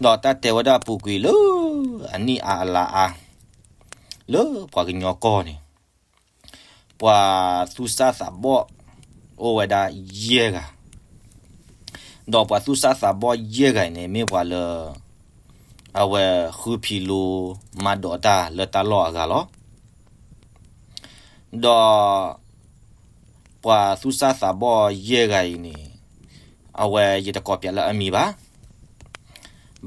ဒီးတၢ်တဲဝဲဒၣ်ပူၤကွံာ်လၢ အနံၣ်အါအလါအါ လၢပှၤကညီကီၢ်န့ၣ် ပှၤသူၣ်စၢ်သးဘီၣ်အိၣ်ဝဲဒၣ်ယဲၢ်ဂၤ, ဒီးပှၤသူၣ်စၢ်သးဘီၣ်ယဲၢ်ဂၤအံၤန့ၣ် မ့ၢ်ပှၤလၢ အဝဲဃုဖံးလိမၤဒိးတၢ်လၢတၢ်လီၢ်အဂၤလီၤ. ဒီးပှၤသူၣ်စၢ်သးဘီၣ်ယဲၢ်ဂၤအံၤန့ၣ် အဝဲယတကိးပၠးလၢအမံၤဘၣ်.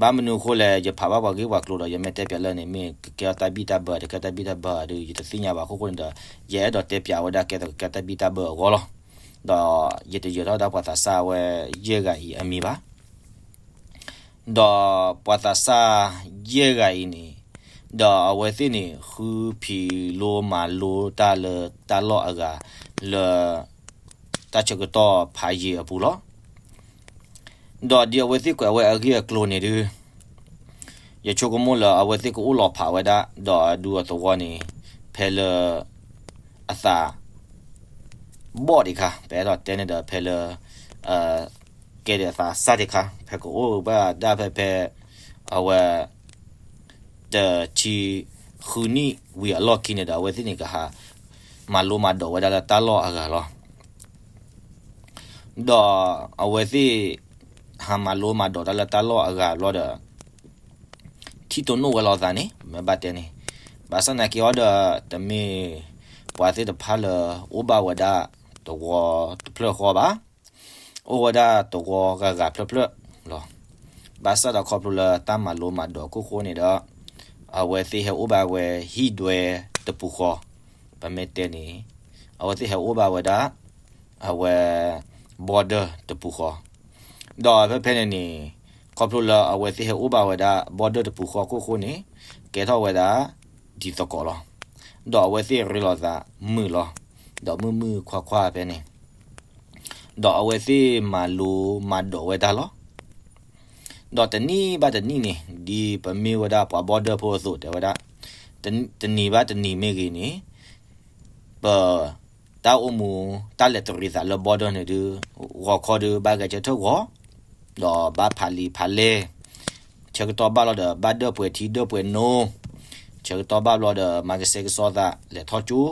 ဘၣ်မနုၤအဃိလဲၣ် ယဖးဘၣ်ပှၤဂ့ၢ်ပှၤကျိၤဒီး ယမ့ၢ်တဲပၠးလၢန့ၣ် မ့ၢ်ကကဲထီၣ်တၢ်ဘံၣ်တၢ်ဘၢ တကဲတၢ်ဘံၣ်တၢ်ဘၢဒီး ယတသ့ၣ်ညါဘၣ်အဃိန့ၣ်ဒီး ယအဲၣ်ဒိးတဲပၠးဝဲဒၣ်ကဲသိးကကဲတၢ်ဘံၣ်တၢ်ဘၢအဂီၢ်လီၤ. ဒီးယတယၢၤထီၣ်ဒၣ်ပှၤသးစၢ်ဝဲယဲၢ်ဂၤအံၤအမံၤဘၣ်. ဒီးပှၤသးစၢ်ယဲၢ်ဂၤအံၤန့ၣ် ဒီးအဝဲသ့ၣ်န့ၣ် ဃုဖံးလိမၤလိတၢ်လၢတၢ်လီၢ်အဂၤ လၢတၢ်ဆၢကတီၢ်ဖးယံာ်အပူၤလီၤ. ဒီးဒ်အဝဲသ့ၣ်ကွဲးဝဲအဂ့ၢ်အကျိၤန့ၣ်ဒုး ယဆိကမိၣ်လၢအဝဲသ့ၣ်ကအိၣ်လီၤဖးဝဲဒၣ် ဒီးအဒူအသဝီန့ၣ် ဖဲလၢ အသး ဘီၣ်ဒံးခါ ပအဲၣ်ဒိးတဲန့ၣ်ဒီး ဖဲလၢ ကဲဒံးအသးစၢ်ဒံးခါ ဖဲကအိၣ်ဘၣ်ဒၣ်ဖဲဖဲ အဝဲ တဆံဃုနံၣ်ဝံၤအလီၢ်ခံန့ၣ်ဒီး အဝဲသ့ၣ်န့ၣ်ကဟး မၤလိမၤဒိးဝဲဒၣ်လၢတၢ်လီၢ်အဂၤလီၤ. ဒီးအဝဲသ့ၣ် ဟးမၤလိမၤဒိးတၢ်လၢတၢ်လီၢ်အဂၤဘျီဒီး ထံၣ်တိၢ်နီၣ်ဝဲလိာ်သးန့ၣ် မ့ၢ်ဘၣ်တဲန့ၣ် ဘၣ်ဆၣ်သနာ်က့အီၤဒီး တမ့ၢ်ပှၤသ့ၣ်တဖၣ်လၢ အိၣ်ဘၣ်ဝဲဒၣ်တဝီတဖျၢၣ်ဃီဘၣ်. အိၣ်ဝဲဒၣ်တဝီဂၤဂၤဖျၢၣ်ဖျၢၣ်လီၤ. ဘၣ်ဆၣ်ဒီးခီဖျိလၢတၢ်မၤလိမၤဒိးအခိၣ်ဃိန့ၣ်ဒီး အဝဲသ့ၣ်ဟဲအိၣ်ဘၣ်ဝဲဟံၣ်ဒွဲတပူၤဃီ, ပမ့ၢ်တဲန့ၣ် အဝဲသ့ၣ်ဟဲအိၣ်ဘၣ်ဝဲဒၣ် အဝဲ border တပူၤဃီ, ဒီးဖဲဖဲန့ၣ်န့ၣ် ခီဖျိလၢအဝဲသ့ၣ်ဟဲအိၣ်ဘၣ်ဝဲဒၣ် border တပူၤဃီခိၣ်ဃိန့ၣ် ကဲထီၣ်ဝဲဒၣ် ဒ်သကိးလီၤ. ဒီးအဝဲသ့ၣ်ရ့လိာ်သးမုာ်လီၤ. ဒီးမုၢ်မုၢ်ခွါခွါဖဲန့ၣ် ဒီးအဝဲသ့ၣ်မၤလိမၤဒိးဝဲဒၣ်လီၤ. ဒီးတနံၣ်ဘၣ်တနံၣ်န့ၣ် ဒ်ပမ့ၢ်ဝဲဒၣ်ပှၤ border ဖိအသိးတဲဝဲဒၣ်, တနံၤဘၣ်တနံၤမ့ၢ်ဂ့ၤန့ၣ် ပ တၢ်အိၣ်မူ တၢ်လဲၤတရံးသးလၢ border န့ၣ်ဒုး ဂီၤခီဒုး ဘၣ်ဂဲၤဆၢထၢၣ်ဂီၤ, ဒီးဘၣ်ဖးလံာ်ဖးလဲၢ်, ဆၢကတီၢ်ဘၣ်လီၤဒီး ဘၣ်ဒၢၣ်ပှဲၤထံဒၢၣ်ပှဲၤနိ, ဆၢကတီၢ်ဘၣ်ဘျီဒီး မၤကစဲကစီသး လဲၤထီၣ်ကၠိ,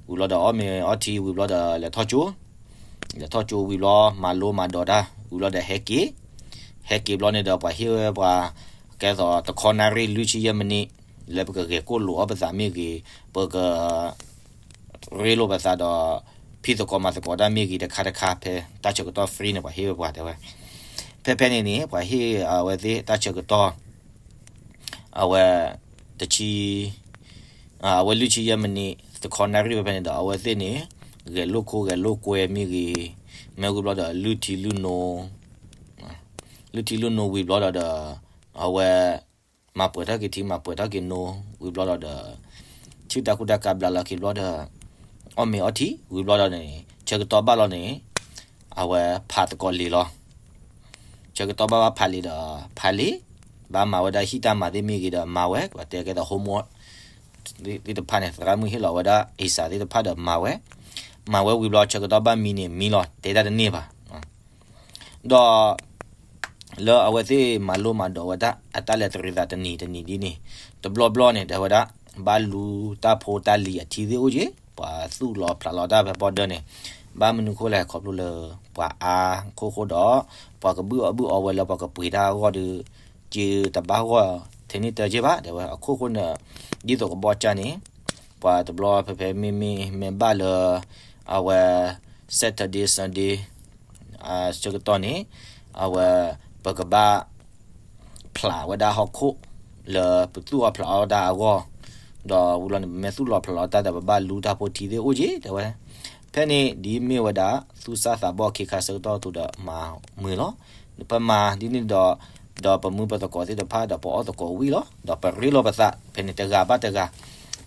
ဝံၤဘျီဒီး အီၣ်မ့ၤအီထံ ဝံၤဘျီဒီး လဲၤထီၣ်ကၠိ, လဲၤထီၣ်ကၠိဝံၤဘျီ မၤလိမၤဒိးတၢ် ဝံၤဘျီဒီးဟဲက့ၤ, ဟဲက့ၤဘျီန့ၣ်ဒီး ပှၤဟ့ၣ်ဝဲပှၤ ကဲသိးတခီနၣ်ရံၣ်လွံၢ်ဆံယဲၢ်မံးနံး လၢပကဂဲၤကိၣ်လိာ်အီၣ်ပသးမ့ၢ်ဂ့ၤ, ပက ရ့လိာ်ပသးဒီး ဖံးသကိးမၤသကိးတၢ်မ့ၢ်ဂ့ၤတခါတခါ ဖဲတၢ်ဆၢကတီၢ် free န့ၣ် ပှၤဟ့ၣ်ဝဲပှၤတဲဝဲ, ဖဲဖဲန့ၣ်န့ၣ် ပှၤဟ့ၣ်အဝဲသ့ၣ်တၢ်ဆၢကတီၢ် အဝဲ တဆံ အဝဲလွံၢ်ဆံယဲၢ်မံးနံး တခီနၣ်ရံၣ်ဖဲဖဲန့ၣ်ဒီး အဝဲသ့ၣ်န့ၣ် ဂဲၤလိာ်ခိၣ်ဂဲၤလိာ်ကွဲမ့ၢ်ဂ့ၤ, မ့ၢ်ဝံၤဘျီဒီး လုၢ်ထံလုၢ်နိ လုၢ်ထံလုၢ်နိဝံၤဘျီဒီးဒီး အဝဲ မၤပှဲၤထီၣ်က့ၤထံ မၤပှဲၤထီၣ်က့ၤနိ ဝံၤဘျီဒီးဒီး ထံၣ်တၢ်ကူတၢ်ကးဘျးလီၤက့ၤဘျီဒီး အီၣ်မ့ၤအီထံ ဝံၤဘျီဒီးန့ၣ် ဆၢကတီၢ်ဘၣ်လီၤန့ၣ် အဝဲဖးသကိးလံာ်လီၤ. ဆၢကတီၢ်ဘၣ်ဘၣ်ဖးလံာ်ဒီး ဖးလံာ်, ဘၣ်မၤဝဲဒၣ်ဟံၣ်တၢ်မၤသ့ၣ်မ့ၢ်ဂ့ၤဒီးမၤဝဲ, ပှၤတဲကဲသိး homework သ့ၣ်တဖၣ်န့ၣ် သရၣ်မုၣ်ဟ့ၣ်လီၤဝဲဒၣ် essay သ့ၣ်တဖၣ်ဒီးမၤဝဲ, မၤဝဲဝံၤဘျီ ဆၢကတီၢ်ဘၣ်မံန့ၣ်မံလီၤ တဲတၢ်တန့ၢ်ဘၣ်. ဒီး လၢအဝဲသ့ၣ်မၤလိမၤဒိးဝဲဒၣ် အတၢ်လဲၤတရံးသးတနံၤတနံၤဒ်န့ၣ် တဘျီဘျီန့ၣ် တဲဝဲဒၣ် ဘၣ်လူတၢ်ဖိတၢ်လံၤအထံသ့ၣ်အိၣ်က့ၤ ပှၤသူၣ်လီၤဖျးလီၤတၢ်ဖဲ border န့ၣ် ဘၣ်မနုၤဃိလဲၣ် ခီဖျိလၢ ပှၤအါခိၣ်ဃိဒီး ပှၤကဘုၣ်အီၣ်ဘုၣ်အီဝဲလၢပှၤကပှ့ၤတၢ်အဂီၢ်ဒီး က့တဘၣ်ဂီၢ်ထဲန့ၣ်တၢ်က့ဘၣ် တဲဝဲ အခိၣ်ဃိန့ၣ် ဒ်သိးကဘီကၢ်န့ၣ် ပှၤတဘျီဖဲဖဲမ့မ့ၢ်မ့ၢ်ဘၣ်လၢ အဝဲ Saturday Sunday ဆၢကတီၢ်န့ၣ် အဝဲ ပကဘၣ် ဖျးဝဲဒၣ်ဟီၣ်ခိၣ် လၢပသူၣ်အီၣ်ဖျးအီၣ်တၢ်အဂီၢ်, ဒီးဝံၤလီၤန့ၣ် ပမ့ၢ်သူၣ်လီၤဖျးလီၤတၢ်ဒီး ပဘၣ်လူတၢ်ဖိထံသ့ၣ်အိၣ်က့ၤ တဲဝဲ. ဖဲန့ၣ်ဒ်မ့ၢ်ဝဲဒၣ် သူၣ်စၢ်သးဘီၣ်ခ့ခါဆၢကတီၢ်အသိးဒီးမၤမုာ်လီၤ. ပမၤဒ်န့ၣ်ဒီး ဒီးပမုၢ်ပသကိးသ့ၣ်တဖၣ်ဒီးပအီၣ်သကိးဝံၤလီၤ. ဒီးပရ့လိာ်ပသး ဖဲန့ၣ်တဂၤဘၣ်တဂၤ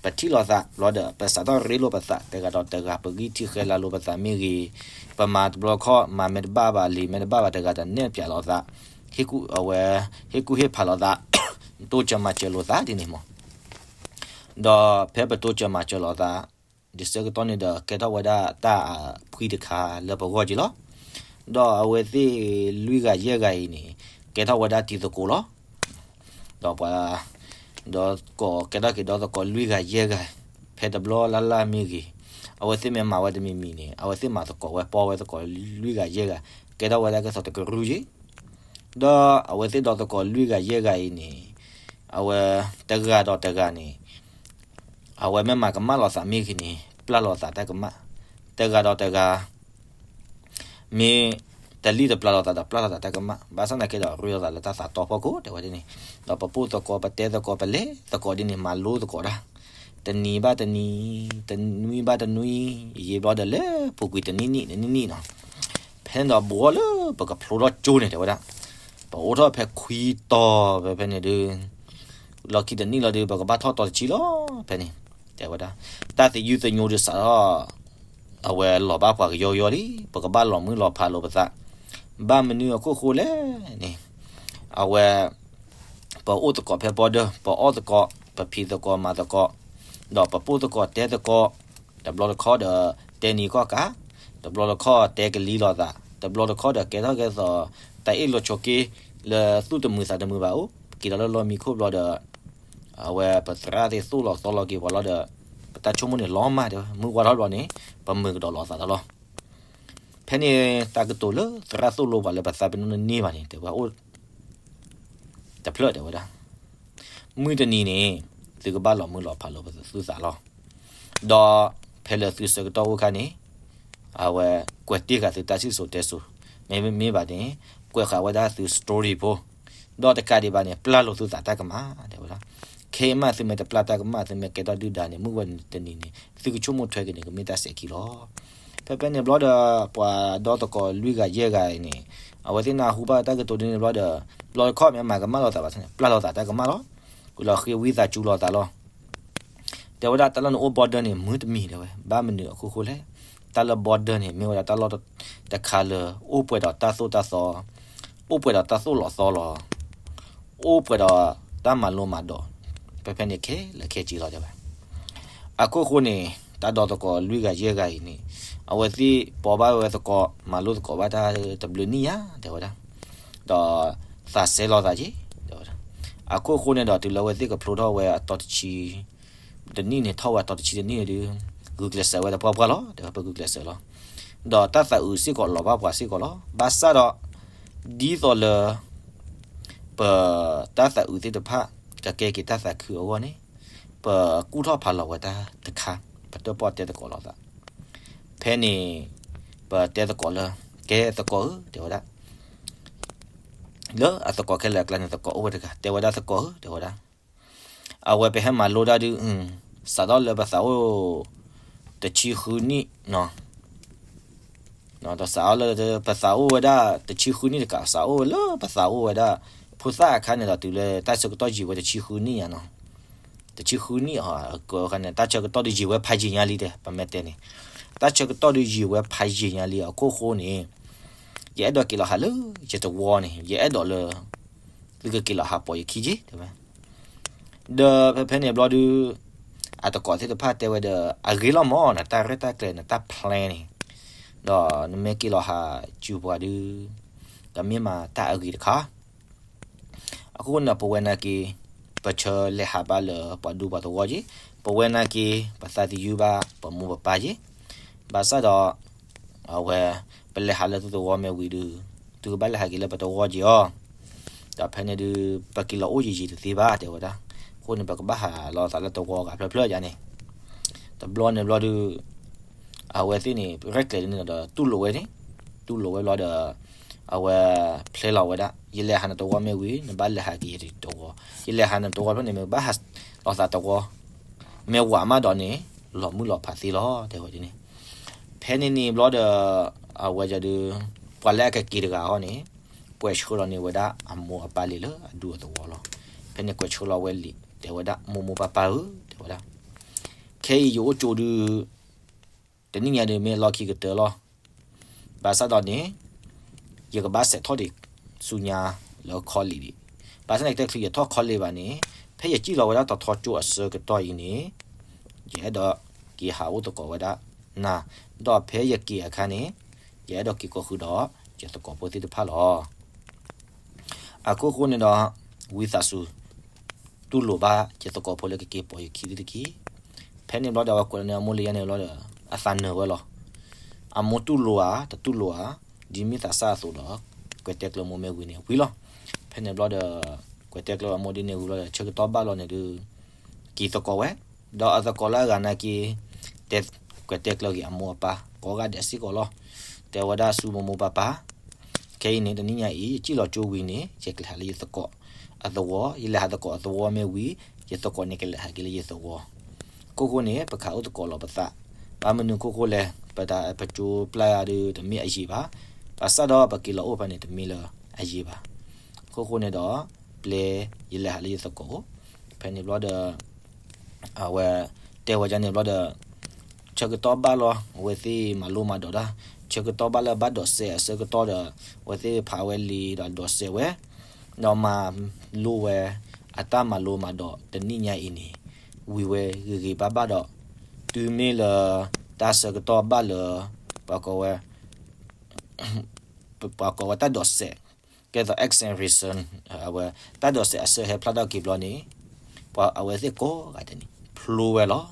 ပထံၣ်လိာ်သးဘျီဒီး ပစးထီၣ်ရ့လိာ်ပသး တဂၤဒီးတဂၤ ပဂံၢ်ထံၣ်ဃဲလၤလိာ်ပသးမ့ၢ်ဂ့ၤ, ပမၤတဘျီခီၣ် မၤမ့ၢ်တဘၣ်ဘၣ် လံာ်မ့ၢ်တဘၣ်ဘၣ် တဂၤဒီးနဲၣ်ပၠးလိာ်သး, ဟ့ၣ်ကူၣ်အဝဲ ဟ့ၣ်ကူၣ်ဟ့ၣ်ဖးလိာ်သး, တိစၢၤမၤစၢၤလိာ်သးဒ်န့ၣ်မး. ဒီးဖဲပတိစၢၤမၤစၢၤလိာ်သး ဒ်ဆၢကတီၢ်န့ၣ်ဒီး ကဲထီၣ်ဝဲဒၣ်တၢ်အဖှံတခါလၢပဂီၢ်က့ၤလီၤ. ဒီးအဝဲသ့ၣ်လွံၢ်ဂၤယဲၢ်ဂၤအံၤန့ၣ် ကဲထီၣ်ဝဲဒၣ်တံၤသကိးလီၤ. ဒီးပှၤ ဒီးကီး ကဲထီၣ်က့ၤဒီးသကိးလွံၢ်ဂၤယဲၢ်ဂၤ, ဖဲတဘျီလၢ်လၢ်မ့ၢ်ဂ့ၤ, အဝဲသ့ၣ်မ့ၢ်မၤဝဲတမံၤမံၤန့ၣ် အဝဲသ့ၣ်မၤသကိးဝဲ ပီဝဲသကိးလွံၢ်ဂၤယဲၢ်ဂၤ, ကဲထီၣ်ဝဲဒၣ်ကဲသိးတကရူၢ်ယဲၢ်. ဒီးအဝဲသ့ၣ်ဒီးသကိးလွံၢ်ဂၤယဲၢ်ဂၤအံၤန့ၣ် အဝဲတဂၤဒီးတဂၤန့ၣ် အဝဲမ့ၢ်မၤကမၣ်လိာ်သးမ့ၢ်ဂ့ၤန့ၣ် ပျၢ်လိာ်သးတၢ်ကမၣ်, တဂၤဒီးတဂၤ မ့ၢ်တလံၣ်တပျၢ်လိာ်သးဒီးပျၢ်လိာ်သးတၢ်ကမၣ်, ဘၣ်ဆၣ်သနာ်က့ဒီး ရ့လိာ်သးလၢတၢ်သးတီဖီခိၣ် တဲဝဲဒ်န့ၣ်, ဒီးပပိၢ်သကိး ပတဲသကိး ပလဲၤသကိးဒ်န့ၣ် မၤလိသကိးတၢ်, တနံၤဘၣ်တနံၤ, တနွံဘၣ်တနွံ, ယံာ်ဘျီဒီးလၢပူၤကွံာ်တနံၣ်နံၣ် တနံၣ်နံၣ်နီၤ, ဖဲန့ၣ်ဒီးဘှီလၢပကဖျိထီၣ်ကၠိန့ၣ် တဲဝဲဒၣ်, ပအိၣ်ထီၣ်ဖဲခွံတီၤ ဖဲဖဲန့ၣ်ဒုး လီၢ်ခံတနံၣ်လီၤဒုး ပကဘၣ်ထီၣ်တီၤတဆံလီၤ ဖဲန့ၣ် တဲဝဲဒၣ်, တၢ်သယုၢ်သညိဒုးစးထီၣ် အဝဲလီၤဘၣ်ပှၤကယီကယီလံ, ပကဘၣ်လီၤမုၢ်လီၤဖးလိာ်ပသး, ဘၣ်မနုၤအခိၣ်ဃိလဲၣ်န့ၣ်, အဝဲ ပအိၣ်သကိးဖဲ border, ပအီၣ်သကိး, ပဖံးသကိးမၤသကိး, ဒီးပပိၢ်သကိးတဲသကိး, တဘျီတခီၣ်ဒီး တဲနံၤကီၢ်ကး, တဘျီတခီၣ်တဲကလံၤလိာ်သး, တဘျီတခီၣ်ဒီးကဲထီၣ်ကဲသိး တၢ်အ့ၣ်လိာ်ဆိးက့ လၢသူၣ်တမုာ်သးတမုာ်ဘၣ်အိၣ်, ပက့ၤလီၤလၢလီၢ်မံခိၣ်ဘျီဒီး အဝဲပသရၣ်သ့ၣ်သိၣ်လီၤသီလီၤက့ၤပှၤလီၤဒီး ပတၢ်ဆိကမိၣ်န့ၣ်လီၤမၢ်တဲဝဲ, မုၢ်ဝါထီၣ်ဘျီန့ၣ် ပမုာ်ကဒီးလိာ်သးတၢ်လီၤ. ဖဲန့ၣ်တၢ်ကတိၤလၢသရၣ်သိၣ်လိပှၤလၢပသးပ့ၤနီၣ်န့ၢ်ဘၣ်န့ၣ် တဲဝဲအိၣ် တဖျၢၣ်တဲဝဲဒၣ်, မုၢ်တနံၤန့ၣ် သုကဘၣ်လီၤမုၢ်လီၤဖးလိာ်သုသးလီၤ. ဒီးဖဲလၢသုဆၢကတီၢ်အိၣ်ခါန့ၣ် အဝဲကွဲးတ့ၢ်ဃာ်သုတၢ်စံၣ်စိၤတဲစိၤ, မ့မ့ၢ်ဘၣ်န့ၣ် ကွဲးဃာ်ဝဲဒၣ်သု story ဖိ, ဒီးတကးဒံးဘၣ်န့ၣ် ပျၢ်လိာ်သုသးတၢ်ကမၣ် တဲဝဲဒၣ်. ခဲအံၤမးသုမ့ၢ်တပျၢ်တၢ်ကမၣ် သုမ့ၢ်ကဲထီၣ်ဒုၣ်ဒါန့ၣ် မုၢ်ဝဲတနံၤန့ၣ် သုကဆိကမိၣ်ထွဲက့ၤန့ၣ် ကမ့ၢ်တၢ်စဲးခံလီၤ. ဖဲဖဲန့ၣ်ဘျီဒီး ပှၤဒီသကိးလွံၢ်ဂၤယဲၢ်ဂၤအံၤန့ၣ် အဝဲသ့ၣ်နၢ်ဟူဘၣ်တၢ်ကတိၤဒ်န့ၣ်ဘျီဒီး ဘျီတခီၣ်မ့ၢ်မၤကမၣ်လိာ်သးဘၣ်န့ၣ် ပျၢ်လိာ်သးတၢ်ကမၣ်လီၤ. ဝံၤလီၤဃ့ဝံသးစူၤလိာ်သးလီၤ. တဲဝဲဒၣ်တၢ်လၢနအိၣ် border န့ၣ် မုၢ်တမံၤတဲဝဲ, ဘၣ်မနုၤအခိၣ်ဃိလဲၣ်, တၢ်လၢ border န့ၣ် မ့ၢ်ဝဲဒၣ်တၢ်လီၢ်တခါလၢ အိၣ်ပှဲၤဒီးတၢ်သိၣ်တၢ်သီ, အိၣ်ပှဲၤဒီးတၢ်သိၣ်လီၤသီလီၤ, အိၣ်ပှဲၤဒီးတၢ်မၤလိမၤဒိး, ဖဲဖဲန့ၣ်ခဲလၢာ်ခဲဆ့လီၤတဲဝဲ. အခိၣ်ဃိန့ၣ် တၢ်ဒီသကိးလွံၢ်ဂၤယဲၢ်ဂၤအံၤန့ၣ် အဝဲသ့ၣ်ပိာ်ဘၣ်ဝဲသကိး မၤလိသကိးဘၣ်တၢ်တဘျုးနံၣ်ညါတဲဝဲဒၣ်, ဒီးသးစဲလိာ်သးက့ၤတဲဝဲဒၣ်. အခိၣ်ဃိန့ၣ်ဒီးတုၤလၢအဝဲသ့ၣ်ကဖျိထီၣ်ဝဲအတီၤတဆံ တနံၣ်န့ၣ် ထီၣ်ဝဲအတီၤတဆံတနံၣ်န့ၣ်ဒုး ဂုာ်ကျဲးစၢးဝဲတပှၢ်ပှၢ်လီၤ တဲဝဲ ပဂုာ်ကျဲးစၢးလီၤ. ဒီးတၢ်သးအုးစ့ၢ်ကီးလီၤဘၣ်ပှၤစ့ၢ်ကီးလီၤ. ဘၣ်ဆၣ်ဒီး ဒ်သိးလၢ ပတၢ်သးအုးသ့ၣ်တဖၣ် ကကဲက့ၤတၢ်သးခုအဂီၢ်န့ၣ် ပကူၣ်ထီၣ်ဖးလီၤဝဲတၢ်တခါ ပတၢၣ်ပီၣ်တဲသကိးလိာ်သး. ဖဲန့ၣ် ပတဲသကိးလၢ ကဲသကိးဧၢ တဲဝဲဒၣ် လၢအသကိးခဲလၢာ်အကျါန့ၣ် သကိးအိၣ်ဝဲတဂၤ တဲဝဲဒၣ်သကိးဧၢ တဲဝဲဒၣ် အဝဲပဟဲမၤလိတၢ်ဒုး စးထီၣ်လၢပသးအိၣ် တဆံဃုနံၣ်နီၤ ဒီးစးထီၣ်လၢပသးအိၣ်ဝဲဒၣ်တဆံဃုနံၣ်တကး စးအိၣ်လၢပသးအိၣ်ဝဲဒၣ် ဖိသၣ်အခါန့ၣ်ဒီးတုၤလၢတၢ်ဆၢကတီၢ်ယံာ်ဝဲတဆံဃုနံၣ်ညါနီၤ တဆံဃုနံၣ်အကခါန့ၣ် တၢ်ဆၢကတီၢ်ဒုးယံာ်ဝဲဖးယံာ်ညါလံတဲ ပမ့ၢ်တဲန့ၣ် တၢ်ဆၢကတီၢ်ဒုးယံာ်ဝဲဖးယံာ်ညါလံအခိၣ်ဃိန့ၣ် ယအဲၣ်ဒိးက့ၤလီၤဟးလၢယတဝီန့ၣ် ယအဲၣ်ဒိးလၢ သုကက့ၤလီၤဟးပိာ်ယခံက့ၤတဲဝဲ ဒီးဖဲဖဲန့ၣ်ဘျီဒုး အသကိးသ့ၣ်တဖၣ်တဲဝဲဒီး အဂ့ၤလီၤမး နတၢ်ရဲၣ်တၢ်ကျဲၤ နတၢ် plan န့ၣ် ဒီးနမ့ၢ်က့ၤလီၤဟးစူၤပှၤဒုး ကမ့ၢ်မးတၢ်အဂ့ၤတခါ အဃိန့ၣ် ပဝဲနာ်က့ၤ ပဆၢလဲၤဟးဘၣ်လၢပှၤဒူပှၤသဝီက့ၤ ပဝဲနာ်က့ၤ ပသးသယုၢ်ဘၣ် ပမိၢ်ပပၢ်က့ၤ ဘၣ်ဆၣ်ဒီး အဝဲ ပလဲၤဟးလၢသုသဝီမ့ၢ်ဝံၤဒုး သုကဘၣ်လဲၤဟးက့ၤလၢပတဝီက့ၤအီၤ ဒီးဖဲန့ၣ်ဒုး ပက့ၤလီၤအိၣ်ယံာ်ယံာ်တသ့ဘၣ် တဲဝဲဒၣ်. အဃိန့ၣ် ပကဘၣ်ဟးလီၤသးလၢတဝီဂၤဖျၢၣ်ဖျၢၣ်ယါန့ၣ် တဘျီန့ၣ်ဘျီဒုး အဝဲသ့ၣ်န့ၣ် ရဲၣ်ကျဲၤန့ၣ်ဒီး တူၢ်လိာ်ဝဲန့ၣ် တူၢ်လိာ်ဝဲဘျီဒီး အဝဲ ဖျဲလီၤဝဲဒၣ် ယလဲၤဟးနတဝီမ့ၢ်ဝံၤ နဘၣ်လဲၤဟးက့ၤယတဝီ ယလဲၤဟးနတဝီဖျၢၣ်န့ၣ် မ့ၢ်ဘၣ်ဟးလီၤသးတဝီ မ့ၢ်ဝးမးဒီးန့ၣ် လီၤမုၢ်လီၤဖးသ့လီၤ တဲဝဲဒ်န့ၣ်. ဖဲန့ၣ်န့ၣ်ဘျီဒီး အဝဲဒုး ပှၤလၢအကက့ၤတဂၤဟီန့ၣ် ကွဲးဆှၢလီၤန့ၢ်ဝဲဒၣ်အမိၢ်အပၢ်လံာ်လၢအဒူအသဝီလီၤ. ဖဲန့ၣ်ကွဲးဆှၢလီၤဝဲလံာ် တဲဝဲဒၣ် မိၢ်မိၢ်ပၢ်ပၢ်ဧၢ တဲဝဲဒၣ် ခဲအံၤယအိၣ်ကၠိဒုး တနံၣ်ညါဒုးမ့ၢ်လီၢ်ခံကတၢၢ်လီၤ. ဘၣ်ဆၣ်ဒီးန့ၣ် ယကဘၣ်စဲးထီၣ်ဒံးဆူညါလၢ college ဒံး. ဘၣ်ဆၣ်န့ၣ် တချုးယထီၣ် college ဘၣ်န့ၣ် ဖဲယစံၣ်လီၤဝဲဒၣ်တထီကၠိအဆၢကတီၢ်အံၤန့ၣ် ယအဲၣ်ဒိးက့ၤဟးအိၣ်သကိးဝဲဒၣ်နၤ, ဒီးဖဲယက့ၤအခါန့ၣ် ယအဲၣ်ဒိးက့ၤကိးဃုာ်ဒီးယသကိးဖိသ့ၣ်တဖၣ်လီၤ. အခိၣ်ဃိန့ၣ်ဒီး ဝံသးစူၤ တူၢ်လိာ်ဘၣ်ယသကိးဖိလၢကက့ၤပိာ်ယခံသ့ၣ်တက့ၢ်. ဖဲန့ၣ်ဘျီဒီး အဝဲကွဲးန့ၢ်အမိၢ်လံယါန့ၣ်ဘျီဒီး အသးနၢၤဝဲလီၤ. အမိၢ်တူၢ်လိာ်ဧါ တတူၢ်လိာ်ဧါ, ဒ်မ့ၢ်သးစၢ်အသိးဒီး ကွဲးတဲကျၢၤမိၢ်မ့ၢ်ဝံၤန့ၣ်ဝံၤလီၤ. ဖဲန့ၣ်ဘျီဒီး ကွဲးတဲကျၢၤအမိၢ်ဒ်န့ၣ်ဝံၤလီၤဒီး ဆၢကတီၢ်ဘၣ်လီၤန့ၣ်ဒုး က့ၤသကိးဝဲ, ဒီးအသကိးလၢအဂၤနာ်က့ တဲ ကွဲးတဲကျၢၤက့ၤအမိၢ်အပၢ် ကိးဂၤဒဲးစ့ၢ်ကီးလီၤ. တဲဝဲဒၣ်ဆူမိၢ်မိၢ်ပၢ်ပၢ်, ခဲအံၤန့ၣ် တနံၤညါအံၤ ယစံၣ်လီၤကၠိဝံၤန့ၣ် ယကလဲၤဟးလၢယသကိးအသဝီ, ယလဲၤဟးသကိးအသဝီမ့ၢ်ဝံၤ ယသကိးန့ၣ်ကလဲၤဟးက့ၤလၢယသဝီ. အခိၣ်ဃိန့ၣ် ပခးအိၣ်သကိးလီၤပသး, ဘၣ်မနုၤအခိၣ်ဃိလဲၣ်, ပတၢ်ပကၠိပျၢ်ယၤဒုး တမ့ၢ်အယံာ်ဘၣ်, ဘၣ်ဆၣ်ဒီးပက့ၤလီၤအိၣ်ဖဲန့ၣ် တမ့ၢ်လၢအယံာ်ဘၣ်. အခိၣ်ဃိန့ၣ်ဒီး ပျဲယလဲၤဟးလၢယသကိးအိၣ်, ဖဲန့ၣ်ဘျီဒီး အဝဲတဲဝဲဒ်န့ၣ်ဘျီဒီး ဆၢကတီၢ်ဘၣ်လီၤ အဝဲသ့ၣ်မၤလိမၤဒိးတၢ်, ဆၢကတီၢ်ဘၣ်လၢအဘၣ်ဒိးစဲးအဆၢကတီၢ်ဒီး အဝဲသ့ၣ်ဖးဝဲလံာ်ဒီးဒိးစဲးဝဲ, ဒီးမၤလိဝဲအတၢ်မၤလိမၤဒိးတနံၣ်ညါအံၤန့ၣ် ဝံၤဝဲဂ့ၤဂ့ၤဘၣ်ဘၣ်ဒီး တုၤမ့ၢ်လၢတၢ်ဆၢကတီၢ်ဘၣ်လၢ ပှၤကိးဝဲ ပှၤကိးဝဲတၢ်ဒိးစဲး ကဲသိး exam result အဝဲ တၢ်ဒိးစဲးအဆၢဟဲဖျါထီၣ်က့ၤဘျီန့ၣ် ပှၤအဝဲသ့ၣ်ကိးဂၤဒဲးန့ၣ် ဖျိဝဲလီၤ.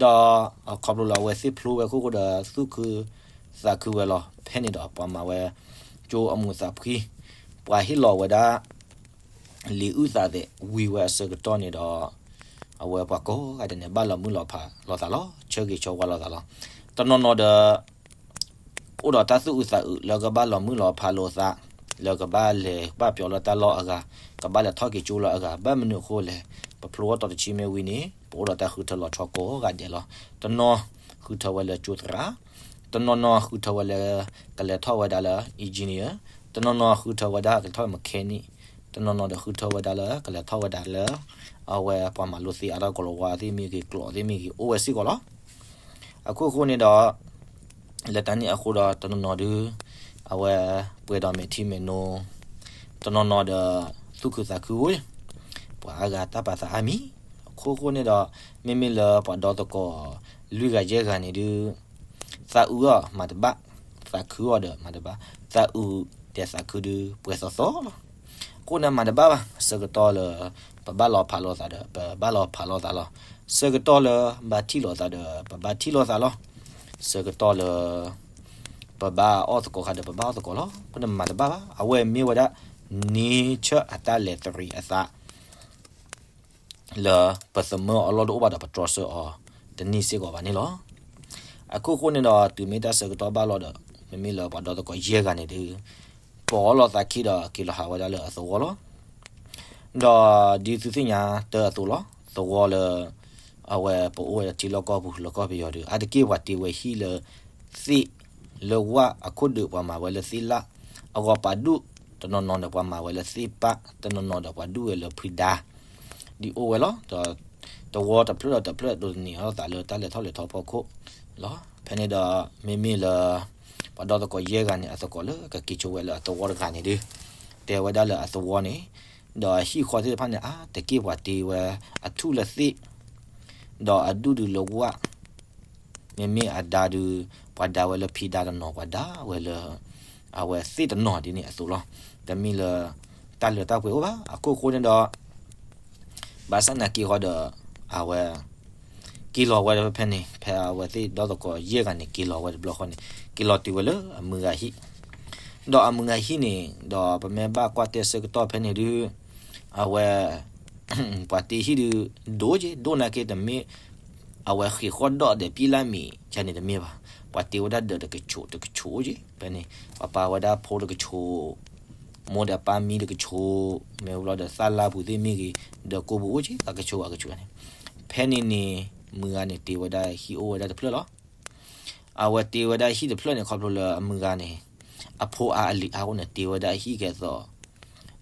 ဒီးအခီဖျိလၢအဝဲသ့ၣ်ဖျိဝဲအခိၣ်ဃိဒီး သူၣ်ခုသးခုဝဲလီၤ. ဖဲန့ၣ်ဒီးပှၤမၤဝဲ ကၠိအမူးသးဖှံ, ပှၤဟ့ၣ်လီၤဝဲဒၣ် လံာ်အုၣ်သးသဲးဝံၤဝဲအဆၢကတီၢ်န့ၣ်ဒီး အဝဲပှၤကိးဂၤဒဲးန့ၣ် ဘၣ်လီၤမုၢ်လီၤဖးလိာ်သးလီၤ. ဆၢဂ့ၤဆၢဝါလိာ်သးလီၤ. တနီၤနီၤဒီး အိၣ်ဒီးတၢ်သူၣ်အုးသးအုးလၢကဘၣ်လီၤမုၢ်လီၤဖးလိာ်သး, လၢကဘၣ်လဲၤဘၣ်ပၠီလၢတၢ်လီၢ်အဂၤ, ကဘၣ်လဲၤထီၣ်က့ၤကၠိလၢအဂၤ, ဘၣ်မနုၤအဃိလဲၣ်, ပဖျိအီၣ်တီၤတဆံမ့ၢ်ဝံၤန့ၣ် ပအိၣ်ဒီးတၢ်ဃုထၢလီၤဆီကိးဂၤဒဲးလီၤ. တနီၤဃုထၢဝဲလၢကၠိသရၣ်, တနီၤနီၤဃုထၢဝဲလၢ ကလဲၤထီၣ်ဝဲဒၣ်လၢ engineer, တနီၤနီၤဃုထၢဝဲဒၣ်ကလဲၤထီၣ်ဝဲ mechanic, တနီၤနီၤဒီးဃုထၢဝဲဒၣ်လၢကလဲၤထီၣ်ဝဲဒၣ်လၢ အဝဲပှၤမၤလိသ့အါထီၣ်ကလီၤဝါသ့ၣ်မ့ၢ်ဂ့ၤ ကျိာ်သ့ၣ်မ့ၢ်ဂ့ၤ အိၣ်ဝဲစ့ၢ်ကီးလီၤ. အခိၣ်ဃိန့ၣ်ဒီး လၢတၢ်န့ၣ်အဃိဒီးတနီၤနီၤဒုး အဝဲပှဲၤဒီးမဲာ်ထံမဲာ်နိ, တနီၤနီၤဒီးသူၣ်ခုသးခုဝဲ, ပှၤအါဂၤတၢ်ပာ်သးအါမံၤ, အခိၣ်ဃိန့ၣ်ဒီး မ့မ့ၢ်လၢပှၤဒီသကိးလွံၢ်ဂၤယဲၢ်ဂၤန့ၣ်ဒုး သးအုးအီၤမၤတဘၣ်, သးခုအီၤဒီးမၤတဘၣ်, သးအုးဒီးသးခုဒုးပှဲၤသီသီလီၤ. အဃိန့ၣ်မၤတဘၣ်ဘၣ်, ဆၢကတီၢ်လၢ ပဘၣ်လီၤဖးလိာ်သးဒီး ပဘၣ်လီၤဖးလိာ်သးလီၤ. ဆၢကတီၢ်လၢဘၣ်ထံၣ်လိာ်သးဒီး ပဘၣ်ထံၣ်လိာ်သးလီၤ. ဆၢကတီၢ်လၢ ပဘၣ်အီၣ်သကိးခါဒီး ပဘၣ်အီၣ်သကိးလီၤ. အဃိန့ၣ်မၤတဘၣ်ဘၣ်, အဝဲမ့ၢ်ဝဲဒၣ် nature အတၢ်လဲၤတရံးအသး လၢပသမၢအီၤလီၢ်တအိၣ်ဘၣ်ဒီး ပတြီဆၢအီၤတန့ၢ်စ့ၢ်ကီးဘၣ်န့ၣ်လီၤ. အခိၣ်ဃိန့ၣ်ဒီး တုၤမ့ၢ်တၢ်ဆၢကတီၢ်ဘၣ်လီၤဒီး မ့မ့ၢ်လၢပှၤဒီသကိးယဲၢ်ဂၤန့ၣ်ဒုး ပိာ်အီၤလိာ်သးခံဒီးက့ၤလီၤဟးဝဲဒၣ်လၢအသဝီလီၤ. ဒီးဒ်သုသ့ၣ်ညါတၢ်အသိးလီၤ, သဝီလၢ အဝဲပအိၣ်ဝဲဒၣ်ထံလီၢ်ကီၢ်ပူၤ လၢကီၢ်ပယီၤဒီး အါတက့ၢ်ပှၤတ့ဝဲဟံၣ်လၢသ့ၣ်, လၢဝၣ်အခိၣ်ဒုး ပှၤမၤဝဲလၢသ့ၣ်လၣ်, အဂီၤပှၤဒူၣ်, တနီၤနီၤဒီးပှၤမၤဝဲလၢသ့ၣ်ပၣ်, တနီၤနီၤဒီးပှၤဒူၣ်ဝဲလၢဖှံဒါ ဒ်အိၣ်ဝဲလီၤ. ဒီးသဝီတဖျၢၣ်ဒီးတဖျၢၣ်ဒိးသန့ၤအီၤလိာ်သးလၢတၢ်လဲၤထီၣ်လဲၤထီဖီခိၣ်လီၤ. ဖဲန့ၣ်ဒီး မ့မ့ၢ်လၢ ပှၤဒီသကိးယဲၢ်ဂၤန့ၣ် အသကိးလၢကက့ၤဆိဝဲလၢအသဝီတဂၤန့ၣ်ဒုး တဲဝဲဒၣ်လၢအသဝီန့ၣ် ဒီးအဟံၣ်ဃီသ့ၣ်တဖၣ်န့ၣ် အါတက့ၢ်ပှၤတ့ဝဲအထူၣ်လၢသ့ၣ်, ဒီးအဒူၣ်ဒုးလၢဝၣ်, မ့မ့ၢ်အဒါဒုး ပှၤဒါဝဲလၢဖံဒါတနီၤ ပှၤဒါဝဲလၢ အဝဲသ့ၣ်တနီၤဒ်န့ၣ်အသိးလီၤ. တမ့ၢ်လၢ တၢ်လၢတၢ်ပှဲၤအိၣ်ဘၣ်. အခိၣ်ဃိန့ၣ်ဒီး ဘၣ်ဆၣ်နာ်က့ဃီဒီး အဝဲ က့ၤလီၤဝဲဖဲန့ၣ် ဖဲအဝဲသ့ၣ်ဒီသကိးယဲၢ်ဂၤန့ၣ် က့ၤလီၤဝဲတဘျီဃီန့ၣ် က့ၤလီၤတုၤဝဲလၢအမုၢ်ဂၤဟံၣ်, ဒီးအမုၢ်ဂၤဟံၣ်န့ၣ် ဒီးပမ့ၢ်ဘၣ်ကွၢ်တဲဆၢကတီၢ်ဖဲန့ၣ်ဒုး အဝဲ ပှၤတ့ဟံၣ်ဒုး ဒိၣ်က့ ဒိၣ်နာ်က့တမ့ၢ် အဝဲဃ့ၢ်ဃီၣ်ဒီးဒဲးပံလၢမံၤ ကန့ၣ်တမ့ၢ်ဘၣ်. ပှၤတ့ဝဲဒၣ်ဒၢးတကဆူးတကဆူးအိၣ်က့ ဖဲန့ၣ် ပှၤပာ်ဝဲဒၣ်ဖိတကဆူး မိၢ်ဒီးပၢ်မံတကဆူး မ့ၢ်ဝဲလီၤဒီးသၣ်လၢပူၤသ့ၣ်မ့ၢ်ဂ့ၤ ဒီးကိၢ်ပူၤအိၣ်က့ အကဆူးအကဆူးန့ၣ် ဖဲန့ၣ်န့ၣ် မုၢ်ဂၤန့ၣ်တ့ဝဲဒၣ်ဟံၣ်အိၣ်ဝဲဒၣ်တဖျၢၣ်လီၤ. အဝဲတ့ဝဲဒၣ်ဟံၣ်တဖျၢၣ်န့ၣ် ခီဖျိလၢအမုၢ်ဂၤန့ၣ် အဖိအါအလံၤအါအဃိန့ၣ် တ့ဝဲဒၣ်ဟံၣ်ကဲသိး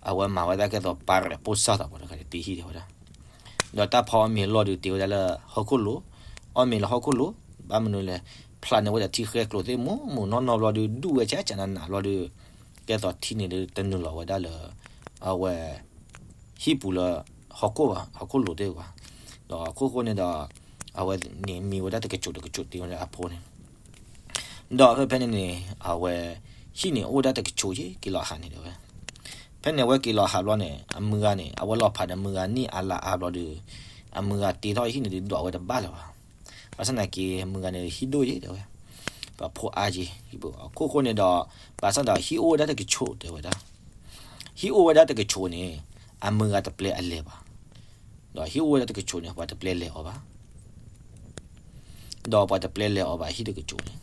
အဝဲမၤဝဲဒၣ်ကဲသိး ပၤရဲၣ်ပိၢ်စၢ်သးပှၤတဂၤတ့ဟံၣ်ဒံးဝဲဒၣ် ဒီးတၢ်ဖီအီၣ်မ့ၤအလီၢ်ဒုးတ့ဝဲဒၣ်လၢဟီၣ်ခိၣ်လိၤ, အီၣ်မ့ၤလၢဟီၣ်ခိၣ်လိၤ, ဘၣ်မနုၤလဲၣ်, ဖျးန့ၢ်ဝဲဒၣ်ထံဃဲကျိၤသ့ၣ်မူးမူးနီၢ်နီၢ်ဘျီဒုး ဒူၣ်ဝဲဆဲးဆဲးနးနးဘျီဒုး ကဲသိးထံန့ၣ်ဒုးတနုာ်လီၤဝဲဒၣ်လၢ အဝဲ ဟံၣ်ပူၤလၢ ဟီၣ်ခိၣ်ဘၣ်, ဟီၣ်ခိၣ်လိၤသ့ၣ်ဘၣ်. ဒီးအခိၣ်ဃိန့ၣ်ဒီး အဝဲန့ၣ်မံဝဲဒၣ်တကဆူးတကဆူးတ့ဝဲဒၣ်အဖိန့ၣ် ဒီးဖဲဖဲန့ၣ်န့ၣ် အဝဲ ဟံၣ်န့ၣ်အိၣ်ဝဲဒၣ်တကဆူးက့ က့ၤလီၤဟးန့ၣ်တဲဝဲ. ဖဲန့ၣ်အဝဲက့ၤလီၤဟးဘျီန့ၣ် အမုၢ်ဂၤန့ၣ် အဝဲလီၤဖးဒီးမုၢ်ဂၤန့ၢ်အါလၢအါဘျီဒီး အမုၢ်ဂၤတ့ထီၣ်ဟံၣ်န့ၣ်ဒုးဒွးဝဲတဘၣ်လၢၤဘၣ်. ဘၣ်ဆၣ်သနာ်က့ မုၢ်ဂၤန့ၣ်ဟံၣ်ဒိၣ်ယဲၢ်တဲဝဲ, ပှၤဖိအါက့ၤ အခိၣ်ဃိန့ၣ်ဒီး ဘၣ်ဆၣ်ဒီးဟံၣ်အိၣ်ဝဲဒၣ်တကဆိးတဲဝဲဒၣ်, ဟံၣ်အိၣ်ဝဲဒၣ်တကဆိးန့ၣ် အမုၢ်ဂၤတပျဲအလဲၤဘၣ်, ဒီးဟံၣ်အိၣ်ဝဲဒၣ်တကဆိးန့ၣ် ပှၤတပျဲလဲၤအီၤဘၣ် ဒီးပှၤတပျဲလဲၤအီၤဘၣ်ဟံၣ်တကဆိးန့ၣ်,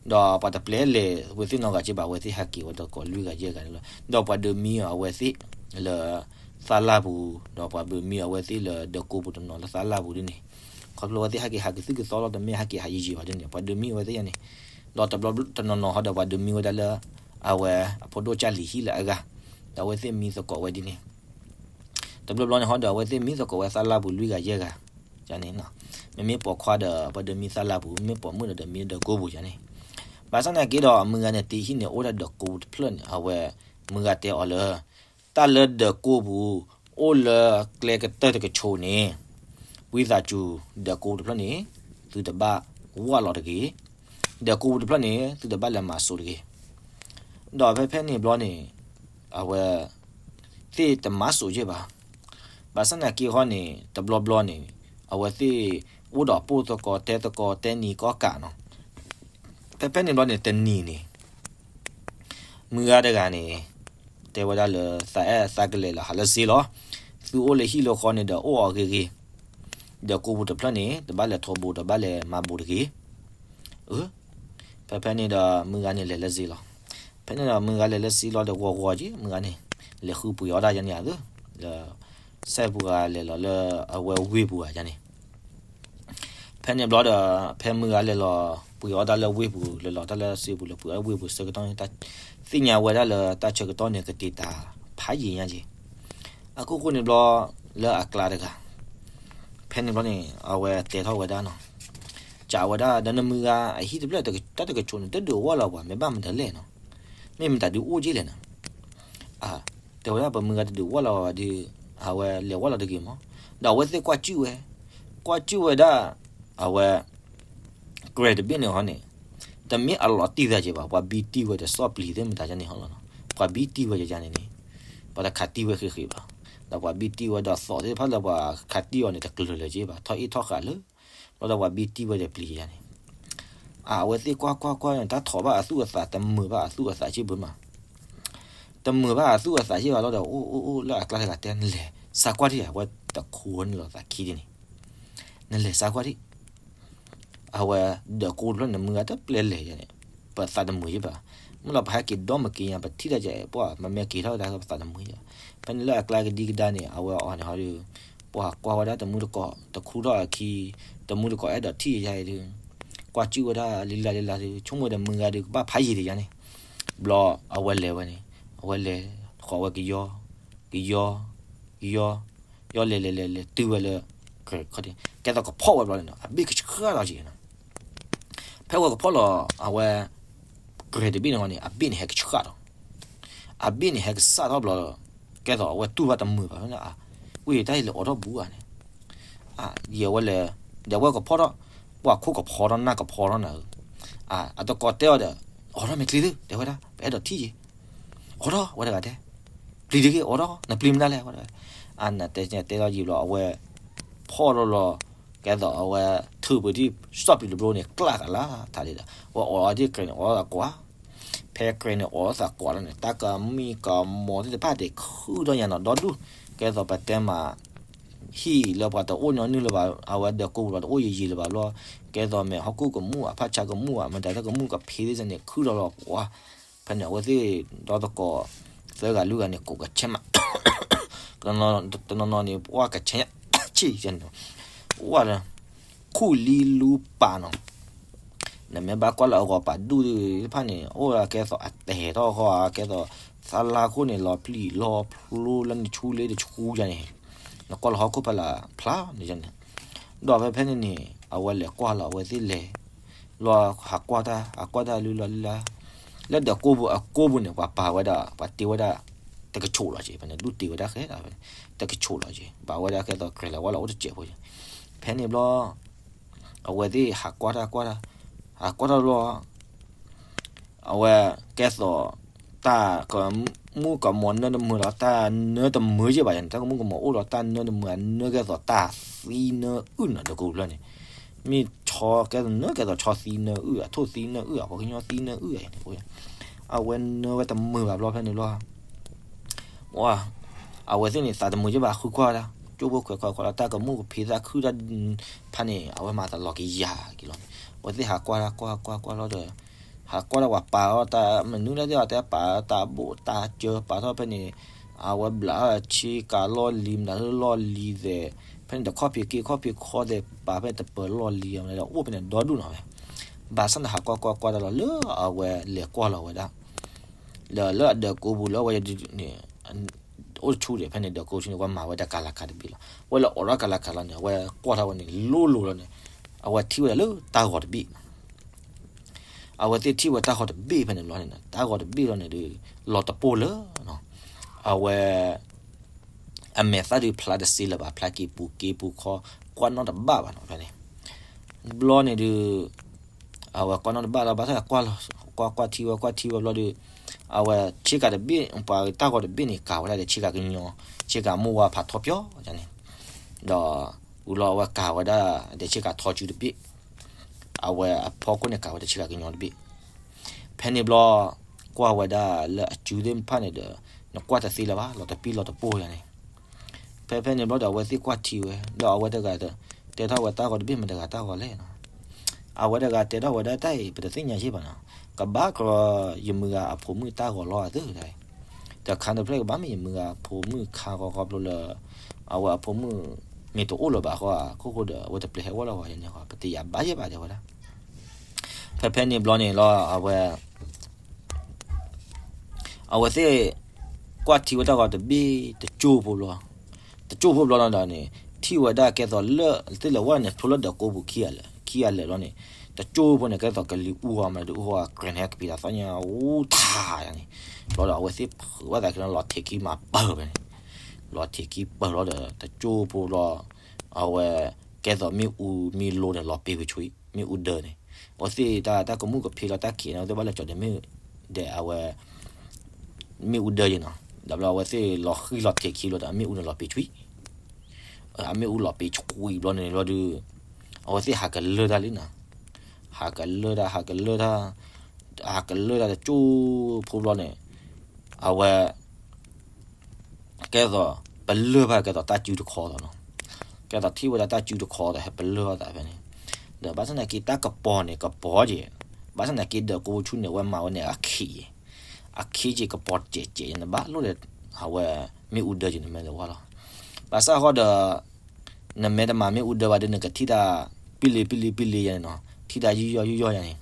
ဒီးပှၤတပျဲလဲၤဝဲသ့ၣ်နီတဂၤက့ဘၣ် အဝဲသ့ၣ်ဟဲက့ၤဝဲဒီးကိးလွံၢ်ဂၤယဲၢ်ဂၤန့ၣ်လီၤ. ဒီးပှၤဒုးမံအီၤအဝဲသ့ၣ်လၢ သၣ်လၢ်ပူၤ, ဒီးပှၤဒုးမံအီၤအဝဲသ့ၣ်လၢဒၢးကိပူၤတနီၤလၢသၣ်လၢ်ပူၤဒ်န့ၣ်, ခီဖျိအဝဲသ့ၣ်ဟဲက့ၤဟးကသုၣ်ကသီလီၤ တမ့ၢ်ဟဲက့ၤဟးယံာ်ယံာ်ဘၣ်ဒ်န့ၣ် ပှၤဒုးမံအဝဲသ့ၣ်ယါန့ၣ်, ဒီးတဘျီတနီၤနီၤဟီဒီးပှၤဒုးမံဝဲဒၣ်လၢ အဝဲအဖိဒိၣ်ကၢ်လံၤဟံၣ်လၢအဂၤ, ဒီးအဝဲသ့ၣ်မံသကိးဝဲဒ်န့ၣ် တဘျီဘျီန့ၣ်ဟီဒီး အဝဲသ့ၣ်မံသကိးဝဲသၣ်လၢ်ပူၤလွံၢ်ဂၤယဲၢ်ဂၤ, ယန့ၣ်, မ့မ့ၢ်ပိာ်ခွါဒီး ပှၤဒုးမံသၣ်လၢ်ပူၤ, မ့မ့ၢ်ပိာ်မုၣ်ဒီး ဒုးမံဒၢးကိပူၤယန့ၣ်, ဘၣ်ဆၣ်သနာ်က့ဒီး အမုၢ်ဂၤန့ၣ် တ့ဟံၣ်န့ၣ် အိၣ်ဒၣ်ဒၢးကိပူၤတဖျၢၣ်န့ၣ် အဝဲ မုၢ်ဂၤတဲအီၤလၢ တၢ်လၢဒၢးကိပူၤ အိၣ်လၢကျဲကတၢၢ်တကဆိးန့ၣ် ဝံသးစူၤ ဒၢးကိပူၤတဖျၢၣ်န့ၣ် သုတဘၣ်ဝၢ်လီၤတဂ့ၤ, ဒၢးကိပူၤတဖျၢၣ်န့ၣ် သုတဘၣ်လဲၤမၤစိးတဂ့ၤ, ဒီးဖဲဖဲန့ၣ်ဘျီန့ၣ် အဝဲသ့ၣ်တမၤစိးယဲၢ်ဘၣ်. ဘၣ်ဆၣ်သနာ်က့ဟီန့ၣ် တဘျီဘျီန့ၣ် အဝဲသ့ၣ်အိၣ်ဒီးပိၢ်သကိးတဲသကိးတဲနံၤကီၢ်ကးနီၤ, ဖဲဖဲန့ၣ်ဘျီန့ၣ် တနံၤန့ၣ် မုၢ်ဂၤတဂၤန့ၣ် တဲဝဲဒၣ်လၢ သးအဲၣ်သးကလဲၤလီၤဟးလၢစ့လီၤ, သုအိၣ်လၢဟံၣ်လၢဃီန့ၣ်ဒီးအိၣ်အီၤဂ့ၤဂ့ၤ, ဒၢးကိပူၤတဖျၢၣ်န့ၣ် တဘၣ်လဲၤထိးဘိး တဘၣ်လဲၤမၤဘိးတဂ့ၤ, အၢ ဖဲဖဲန့ၣ်ဒီး မုၢ်ဂၤန့ၣ်လဲၤလၢစ့လီၤ. ဖဲန့ၣ်ဒီး မုၢ်ဂၤလဲၤလၢစ့လီၤဒီး ဂီၤဂီၤက့ မုၢ်ဂၤန့ၣ် လဲၤဃုပှ့ၤအီၣ်တၢ်ယါန့ၣ်ဧါ, လၢ စဲပူၤဂၤလဲၤလီၤလၢ အဝဲဝ့ၢ်ပူၤဂၤယါန့ၣ်, ဖဲန့ၣ်ဘျီဒီး ဖဲမုၢ်ဂၤလဲၤလီၤပှ့ၤအီၣ်တၢ်လၢဝ့ၢ်ပူၤ လဲၤလီၤတၢ်လၢစ့ပူၤ လဲၤပှ့ၤအီၣ်ဝ့ၢ်ပူၤဆၢကတီၢ်န့ၣ် သ့ၣ်ညါဝဲဒၣ်လၢတၢ်ဆၢကတီၢ်န့ၣ် ကတ့ၤတၢ်ဖးယံာ်ညါက့ အခိၣ်ဃိန့ၣ်ဘျီ လၢအကျါတဂၤ, ဖဲန့ၣ်ဘျီန့ၣ် အဝဲတဲထီၣ်ဝဲဒၣ်နီၤ, ကးဝဲဒၣ် ဒီးနမုၢ်ဂၤအဟံၣ်တဖျၢၣ် တၢ်တကဆိးန့ၣ် တဒုးဝီၢ်လီၤပှၤ မ့ၢ်ဘၣ်မတၤလဲၣ်နီၤ, မ့ၢ်မတၤဒုးအိၣ်က့လဲၣ်နီၤ, တဲဝဲဒၣ် ပမုၢ်ဂၤတဒုးဝီၢ်လီၤပှၤဒီး အဝဲလဲၤဝီၢ်လီၤတဂ့ၤမး, ဒီးအဝဲသ့ၣ်ကွၢ်ကၠုၣ်ဝဲ, ကွၢ်ကၠုၣ်ဝဲဒၣ် အဝဲ ကြဲးတဘ့ၣ်န့ၣ်ဟီန့ၣ်, တမ့ၢ်အလီၤတံၢ်သးက့ဘၣ်, ပှၤဘံတံၢ်ဝဲဒီးစီၣ်ပျံၤသ့ၣ်မတၤယါန့ၣ်ဟီလီၤနီၤ, ပှၤဘံတံၢ်ဝဲယါန့ၣ်န့ၣ်, ပှၤတခးတံၢ်ဝဲဃ့ဃ့ဘၣ်, ဒီးပှၤဘံတံၢ်ဝဲဒီးသိးသ့ၣ်တဖၣ်လၢပှၤခးတံၢ်အီၤန့ၣ် တကျၢၤလၢၤက့ဘၣ်, ထီၣ်အ့ၣ်ထီၣ်ဃာ်လၢ ဘျီဒီးပှၤဘံတံၢ်ဝဲဒီးပျံၤယါန့ၣ်, အဝဲသ့ၣ်ကွၢ်ကွၢ်ကွၢ်န့ၣ် တၢ်ထီၣ်ဘၣ်အသူၣ်အသး တမုာ်ဘၣ်အသူၣ်အသးက့ဘၣ်မး တမုာ်ဘၣ်အသူၣ်အသးက့ဘၣ်လီၤဒီး အိၣ်အိၣ်အိၣ်လၢအကျါတဂၤတဲ နလဲၤစါကွၢ်ထံၣ်ဧါ, အဝဲတခူဝဲန့ၣ်လီၤသးခံဒ်န့ၣ်, နလဲၤစါကွၢ်ထံၣ် အဝဲ ဒီးကိးတဖျၢၣ်န့ၣ် မုၢ်ဂၤတပျဲလဲၤယါန့ၣ်, ပသးတမုာ်ယ့ၢ်ဘၣ်, မ့ၢ်လီၤပဟဲက့ၤဒီမုၢ်က့ၤညါ ပထံၣ်တၢ်ကဲ ပှၤမ့မ့ၢ်က့ၤထီၣ်ဝဲဒၣ်ပသးတမုာ်ယ့ၢ်ဘၣ်, ဖဲန့ၣ်လၢအကျါကဒံကဒါန့ၣ် အဝဲအီၤန့ၣ်ဟီဒီး ပှၤကွၢ်ဝဲဒၣ်တမူတကိး တခူထီၣ်အခံ, တမူတကိးအဲၣ်ဒိးထံၣ်ယါအံၤဒီး ကွၢ်ကၠုၣ်ဝဲဒၣ်လံလၢလံလၢဒီး ဆိကမိၣ်ဝဲဒီးမုၢ်ဂၤဒီးကဘၣ်ဖးယံာ်တယါန့ၣ်, ဘျီအဝဲလဲၤဝဲန့ၣ်, အဝဲလဲၤဃီၤဝဲကယီ, ကယီ, ကယီ, ယီလဲၤလဲၤလဲၤလဲၤတုၤဝဲလၢ ကဲသိးကဖီၣ်ဝဲဘျီန့ၣ်နီၤ အဘ့ၣ်ကဆှၣ်လီၤက့ၤနီၤ, ဖဲဝဲကဖီၣ်လီၤ အဝဲ ကြဲးတဘ့ၣ်န့ၣ်ဃီန့ၣ် အဘ့ၣ်န့ၣ်ဟဲကဆှၣ်လီၤ, အဘ့ၣ်န့ၣ်ဟဲကဆှၣ်ထီၣ်ဘျီ ကဲသိးအဝဲတူၢ်ဘၣ်တမုာ်ဘၣ်, ဝံၤတၢ်အံၤလဲၤအိးထီၣ်ဘူးဧါန့ၣ်, ယဲဝဲလဲၤ, ဒီးဝဲကဖီၣ်ထီၣ်, ပှၤခိၣ်ကဖီထီၣ်နၢ်ကဖီထီၣ်နၤဧၢ, အတကိးတဲအီၤဒီး, အိးထီၣ်မ့ၢ်ချံသု တဲဝဲဒၣ် ပအဲၣ်ဒိးထံၣ်ယ့ၣ်, အိးထီၣ်ဝဲတဂၤတဲ, ပျံၤတဂ့ၤ အိးထီၣ် နပျံၤမနုၤလဲၣ်, အနတဲတဲတဲလီၤယံာ်ဘျီ အဝဲ ဖီၣ်လီၤလီၤ, ကဲသိးအဝဲ ထုးပှ့ၤဒံး စီၣ်ပျံၤတဘျီန့ၣ် ကျၢ်ကလါထးဒံးဒီး အဝဲအိးထီၣ်ဒံးကြဲးန့ၣ် အိးထီၣ်သးကွၢ်, ဖဲကြဲးန့ၣ် အိးထီၣ်သးကွၢ်လီၤန့ၣ် တၢ်ကမံၤကမီၤသ့ၣ်တဖၣ်ဒံးခုၣ်ထီၣ်ညါနီၤ ဒီဒူၣ်, ကဲသိးပတဲမး ဟံၣ်လၢပှၤတအိၣ်ညီနုၢ်လၢၤဘၣ် အဝဲဒီးကိးပူၤလီၤတအိၣ်ယံာ်ယံာ်လၢၤဘၣ်ဘျီ, ကဲသိးမ့ၢ်ဟီၣ်ခိၣ်ကမူၣ် အဖၣ်ဆါကမူၣ်ဧါ မတၤတၢ်ကမူၣ်ကဖံးသ့ၣ်န့ၣ် ခုၣ်ထီၣ်လီၤကွၢ်, ဖဲန့ၣ် အဝဲသ့ၣ်ဒီသကိး သၢဂၤလွံၢ်ဂၤန့ၣ် ကိးကဆဲးမး တနီၤနီၤန့ၣ် ပှၤကဆဲးညါ ဆံၣ်န့ၣ် ဝဲဒီး ခူၣ်လံလူပာ်နီၤ, နမ့ၢ်ဘၣ်ကွၢ်လၢအဂီၤပာ်ဒူၣ်သ့ၣ်တဖၣ်န့ၣ် အိၣ်ဝဲကဲသိးအတဲာ်ထီၣ်ဃီဧါ ကဲသိး သးလါခိၣ်န့ၣ် လီၤပျံၤလီၤဖျိလၢနဆူလၢတဆူယါန့ၣ်, နကွၢ်လၢဟီၣ်ခိၣ်ဖဲလၢဖျါန့ၣ်ယါန့ၣ်, ဒီးဖဲဖဲန့ၣ်န့ၣ် အဝဲလဲၤကွၢ်လီၤ အဝဲသ့ၣ်လဲၤ လီၤဟးကွၢ်တၢ် ဟးကွၢ်တၢ်လံလီၤလံလၢ လၢဒီးကိးပူၤအကိးပူၤန့ၣ် ပှၤပာ်ဝဲဒၣ် ပှၤတ့ဝဲဒၣ် တကဆိးလီၤက့ၤ ဖဲန့ၣ် ဒူၣ်တ့ဝဲဒၣ်ဃဲဒၣ်ဖဲန့ၣ် တကဆိးလီၤက့ၤ ပာ်ဝဲဒၣ်ကဲသိးကြဲးလီၤဝဲလီၤအိၣ်တစဲးဖိက့ၤ ဖဲန့ၣ်ဘျီ အဝဲသ့ၣ်ဟးကွၢ်တၢ်ကွၢ်တၢ် ဟးကွၢ်တၢ်ဘျီ အဝဲကဲသိး တၢ်ကမူၣ်ကမီၤနၢတမုာ်လီၤ, တၢ်နၢတမုာ်ယဲၢ်ဘၣ်န့ၣ်, တၢ်ကမူၣ်ကမီၤအိၣ်လီၤ, တၢ်နၢတမုာ်, အနၢကဲသိးတၢ်သံနၢအုၣ်နီၤ, ဒၢးကိးဖျၢၣ်န့ၣ် မ့ၢ်ဆီကဲသိးနၢကဲသိးဆီသံနၢအုၣ်, အထိၣ်သံနၢအုၣ်, အပှၤကညီသံနၢအုၣ်န့ၣ်, အဝဲနၢဝဲတမုာ်ဘၣ်ဘျီဖဲန့ၣ်ဘျီ အဝဲသ့ၣ်န့ၣ် သးတမုာ်ယဲၢ်ဘၣ်, ဃုကွၢ်ဒၣ်, ကၠိဖိခွဲးခွါခွါလီၤ, တၢ်ကမူၣ်ကဖံးသးခုတၢ်ဖးန့ၣ် အဝဲမၤတလီၤက့ၤယၤက့ၤလီၤန့ၣ်, အဝဲသ့ၣ်ဟးကွၢ်တၢ်ကွၢ်ကွၢ်ကွၢ်လီၤဒီး ဟးကွၢ်တၢ်ဝဲပာ်အီၤတၢ်မနုၤလဲၣ်သ့ၣ် အတဲပာ်တၢ်ဘိၣ်တၢ်စၢၤ ပာ်ထီၣ်ဖဲန့ၣ်, အဝဲဘျးဆ့ကၤလီၢ်လံၤ မနုၤလီၢ်လံၤသဲး, ဖဲန့ၣ်တခီၣ်ဖံးက့ၤခီၣ်ဖံးခီသဲး ပာ်ဖဲန့ၣ်တပၢၤလီၢ်လံၤ အမနုၤလဲၣ်ဒီးအိၣ်ဖဲန့ၣ်ဒီဒူၣ်နီၤဝဲ, ဘၣ်ဆၣ်န့ၣ်ဟးကွၢ်ကွၢ်ကွၢ်တၢ်လီၤလၢအဝဲလဲၤကွၢ်လီၤဝဲဒၣ် ဒီးလၢအဒၢးကိးပူၤလၢအဝဲန့ၣ် အိၣ်တဆူန့ၣ် ဖဲန့ၣ်ဒၢးကိးဆူန့ၣ် အဝဲမၤဝဲဒၣ်ကၤလၤကၤတဘ့ၣ်လီၤ. အဝဲလဲၤအိးထီၣ်ကၤလၤကၤလီၤန့ၣ် အဝဲကွၢ်ထီၣ်ဝဲန့ၣ် လိၤလိၤလီၤန့ၣ် အဝဲထံၣ်ဝဲဒၣ်လၢတၢ်ဂီၤတဘ့ၣ် အဝဲသ့ၣ်ထံၣ်ဝဲတၢ်ဂီၤတဘ့ၣ်ဖဲန့ၣ်ဘျီန့ၣ် တၢ်ဂီၤတဘ့ၣ်လီၤန့ၣ်ဒီး လီၤတပိၢ်လၢ အဝဲ အမဲာ်သၣ်ဒုးဖျါတစ့လၢၤဘၣ်, ဖျါက့ၤပူၤက့ၤပူၤခီ ကွၢ်နီတဘၣ်ဘၣ်နီၤ ဖဲန့ၣ် ဘျီန့ၣ်ဒုး အဝဲကွၢ်နီတဘၣ်လီၤ ဘၣ်ဆၣ်ကွၢ်လီၤ ကွၢ်ကွၢ်ထံဝဲကွၢ်ထံဝဲဘျီဒီး အဝဲဆ့ကၤတဘ့ၣ် ပှၤတၢ်ဂီၤတဘ့ၣ်န့ၣ် ကၤဝဲဒၣ်ဒီးဆ့ကၤကညီ ဆ့ကၤမိၢ်ဝါဖးထီပၠီန့ၣ် ဒီး ဝံၤလီၤအဝဲကၤဝဲဒၣ်ဒီးဆ့ကၤထီစုတဘ့ၣ် အဝဲအဖီခိၣ်န့ၣ်ကၤဝဲဒၣ်ဆ့ကၤကညီတဘ့ၣ် ဖဲန့ၣ်ဘျီ ကွၢ်ဝဲဒၣ်လၢအစုသ့ၣ်တဖၣ်န့ၣ်ဒီး နကွၢ်တသ့လၢၤဘၣ် လီၤတပံၢ်လီၤတပိၢ်ယၤန့ၣ် ဖဲဖဲန့ၣ်ဘျီဒီးအဝဲသ့ၣ်ကွၢ်ထံဝဲ ဒီးအဝဲတဂၤ တဲထီၣ်ဝဲတၢ်ဂီၤတဘ့ၣ်မတၤတဂၤတၢ်ဂီၤလဲၣ်နီၤ အဝဲတဂၤတဲထီၣ်ဝဲဒၣ်တၢ်အံၤ ပတသ့ၣ်ညါယဲၢ်ဘၣ်နီၤ ကဘၣ်ကရီယမုၢ်ဂၤအဖိမုၣ်တၢ်ဂီၤလီၤအသၢၣ်တၢ်အံၤ တခါတဖျၢၣ်ကဘၣ်မ့ၢ်ယမုၢ်ဂၤအဖိမုၣ်ခါဃီဃီဖျိလၢ အဝဲအဖိမုၣ်မ့ၢ်တအိၣ်လၢၤဘၣ်ဃီ အခိၣ်ဃိဒီး အဝဲတပျဲဟဲဝဲလီၤဝဲန့ၣ်ဃီ ပတယၤဘၣ်ယဲၢ်ဘၣ်တဲဝဲဒၣ် ဖဲဖဲန့ၣ်ဘျီန့ၣ်လီၤ အဝဲ အဝဲသ့ၣ် ကွၢ်ထံဝဲတၢ်ဂီၤတဘ့ၣ်တကၠိၢ်ဖိဘျီ, တကၠိၢ်ဖိဘျီနီၤဒီးန့ၣ် ထံၣ်ဝဲဒၣ်ကဲသိးလၢ သ့ၣ်လဲၤဝဲန့ၣ် ဖျိလၢဒၢးကိးပူၤခံဂၤလၢာ် ခံဂၤလၢာ်ဘျီန့ၣ် တကၠိၢ်ဖိန့ၣ် ကဲသိးကလံၤအူအီၤမးဒုး အူအီၤ ကြဲးန့ၣ်ဟဲကပံာ်တၢ်သီၣ်ညါအူထါယၤန့ၣ်, ဘျီဒီးအဝဲသ့ၣ်ဖုးဘၣ်သးကလီၤထံးခံမၤပၢၢ်ဖဲန့ၣ်, လီၤထံးခံပၢၢ်လီၤဒီး တကၠိၢ်ဖိဘျီ အဝဲ ကဲသိးမ့ၣ်အူမ့ၣ်လိၤန့ၣ် လီၤပ့ၤဝဲဆှံ မ့ၣ်အူဒၢးန့ၣ်, အဝဲသ့ၣ်တၢ် တၢ်ကမူၣ်ကဖံးလီၤတၢ်ခံးန့ၣ် အဝဲသ့ၣ်ဘၣ်လဲၤကၠီၤဒီးမ့ၣ် ဒီးအဝဲ မ့ၣ်အူဒၢးယဲၢ်နီၤ, ဒီးဘျီအဝဲသ့ၣ်လီၤဃံလီၤထံးခံဘျီဒီး အမ့ၣ်အူန့ၣ်လီၤပ့ၤဆှံ, အမ့ၣ်အူလီၤပ့ၤဆှံဘျီန့ၣ်ဘျီဒီး အဝဲသ့ၣ်ဟးကလၢၢ်တၢ်လံနီၤ, ဟးကလၢၢ်တၢ် ဟးကလၢၢ်တၢ် ဟးကလၢၢ်တၢ်တကၠိၢ်ဖိဘျီန့ၣ်, အဝဲ ကဲသိး ပလၢၢ်ဘၣ်ကဲသိးတၢ်စုတခီသိးနီၤ, ကဲသိးထံၣ်ဝဲဒၣ်တၢ်စုတခီသိး ဟဲပလၢၢ်အသးဖဲန့ၣ်, ဒီးဘၣ်ဆၣ်သနာ်က့တၢ်ကပီၤန့ၣ် ကပီၤက့ၤ, ဘၣ်ဆၣ်သနာ်က့ဒၢးကိးဆူန့ၣ် အဝဲမၤဝဲန့ၣ်အခ့ယဲၢ်, အခ့က့ၤကပီၤစဲးစဲးယဲၢ် နဘၣ်လိၣ်ဒီး အဝဲ မ့ၣ်အူဒၢးက့ၤနမဲာ်သဝီလီၤ, ဘၣ်ဆၣ်ဃီဒီး နမ့ၢ်တမၤမ့ၣ်အူဒၢးဘၣ်ဒီး နကထံၣ်တၢ် ပံလံပံလံပံလံယဲၢ်န့ၣ်နီၤ, ထံၣ်တၢ်ယုၢ်ယီၢ်ယုၢ်ယီၢ်ယဲၢ်န့ၣ်,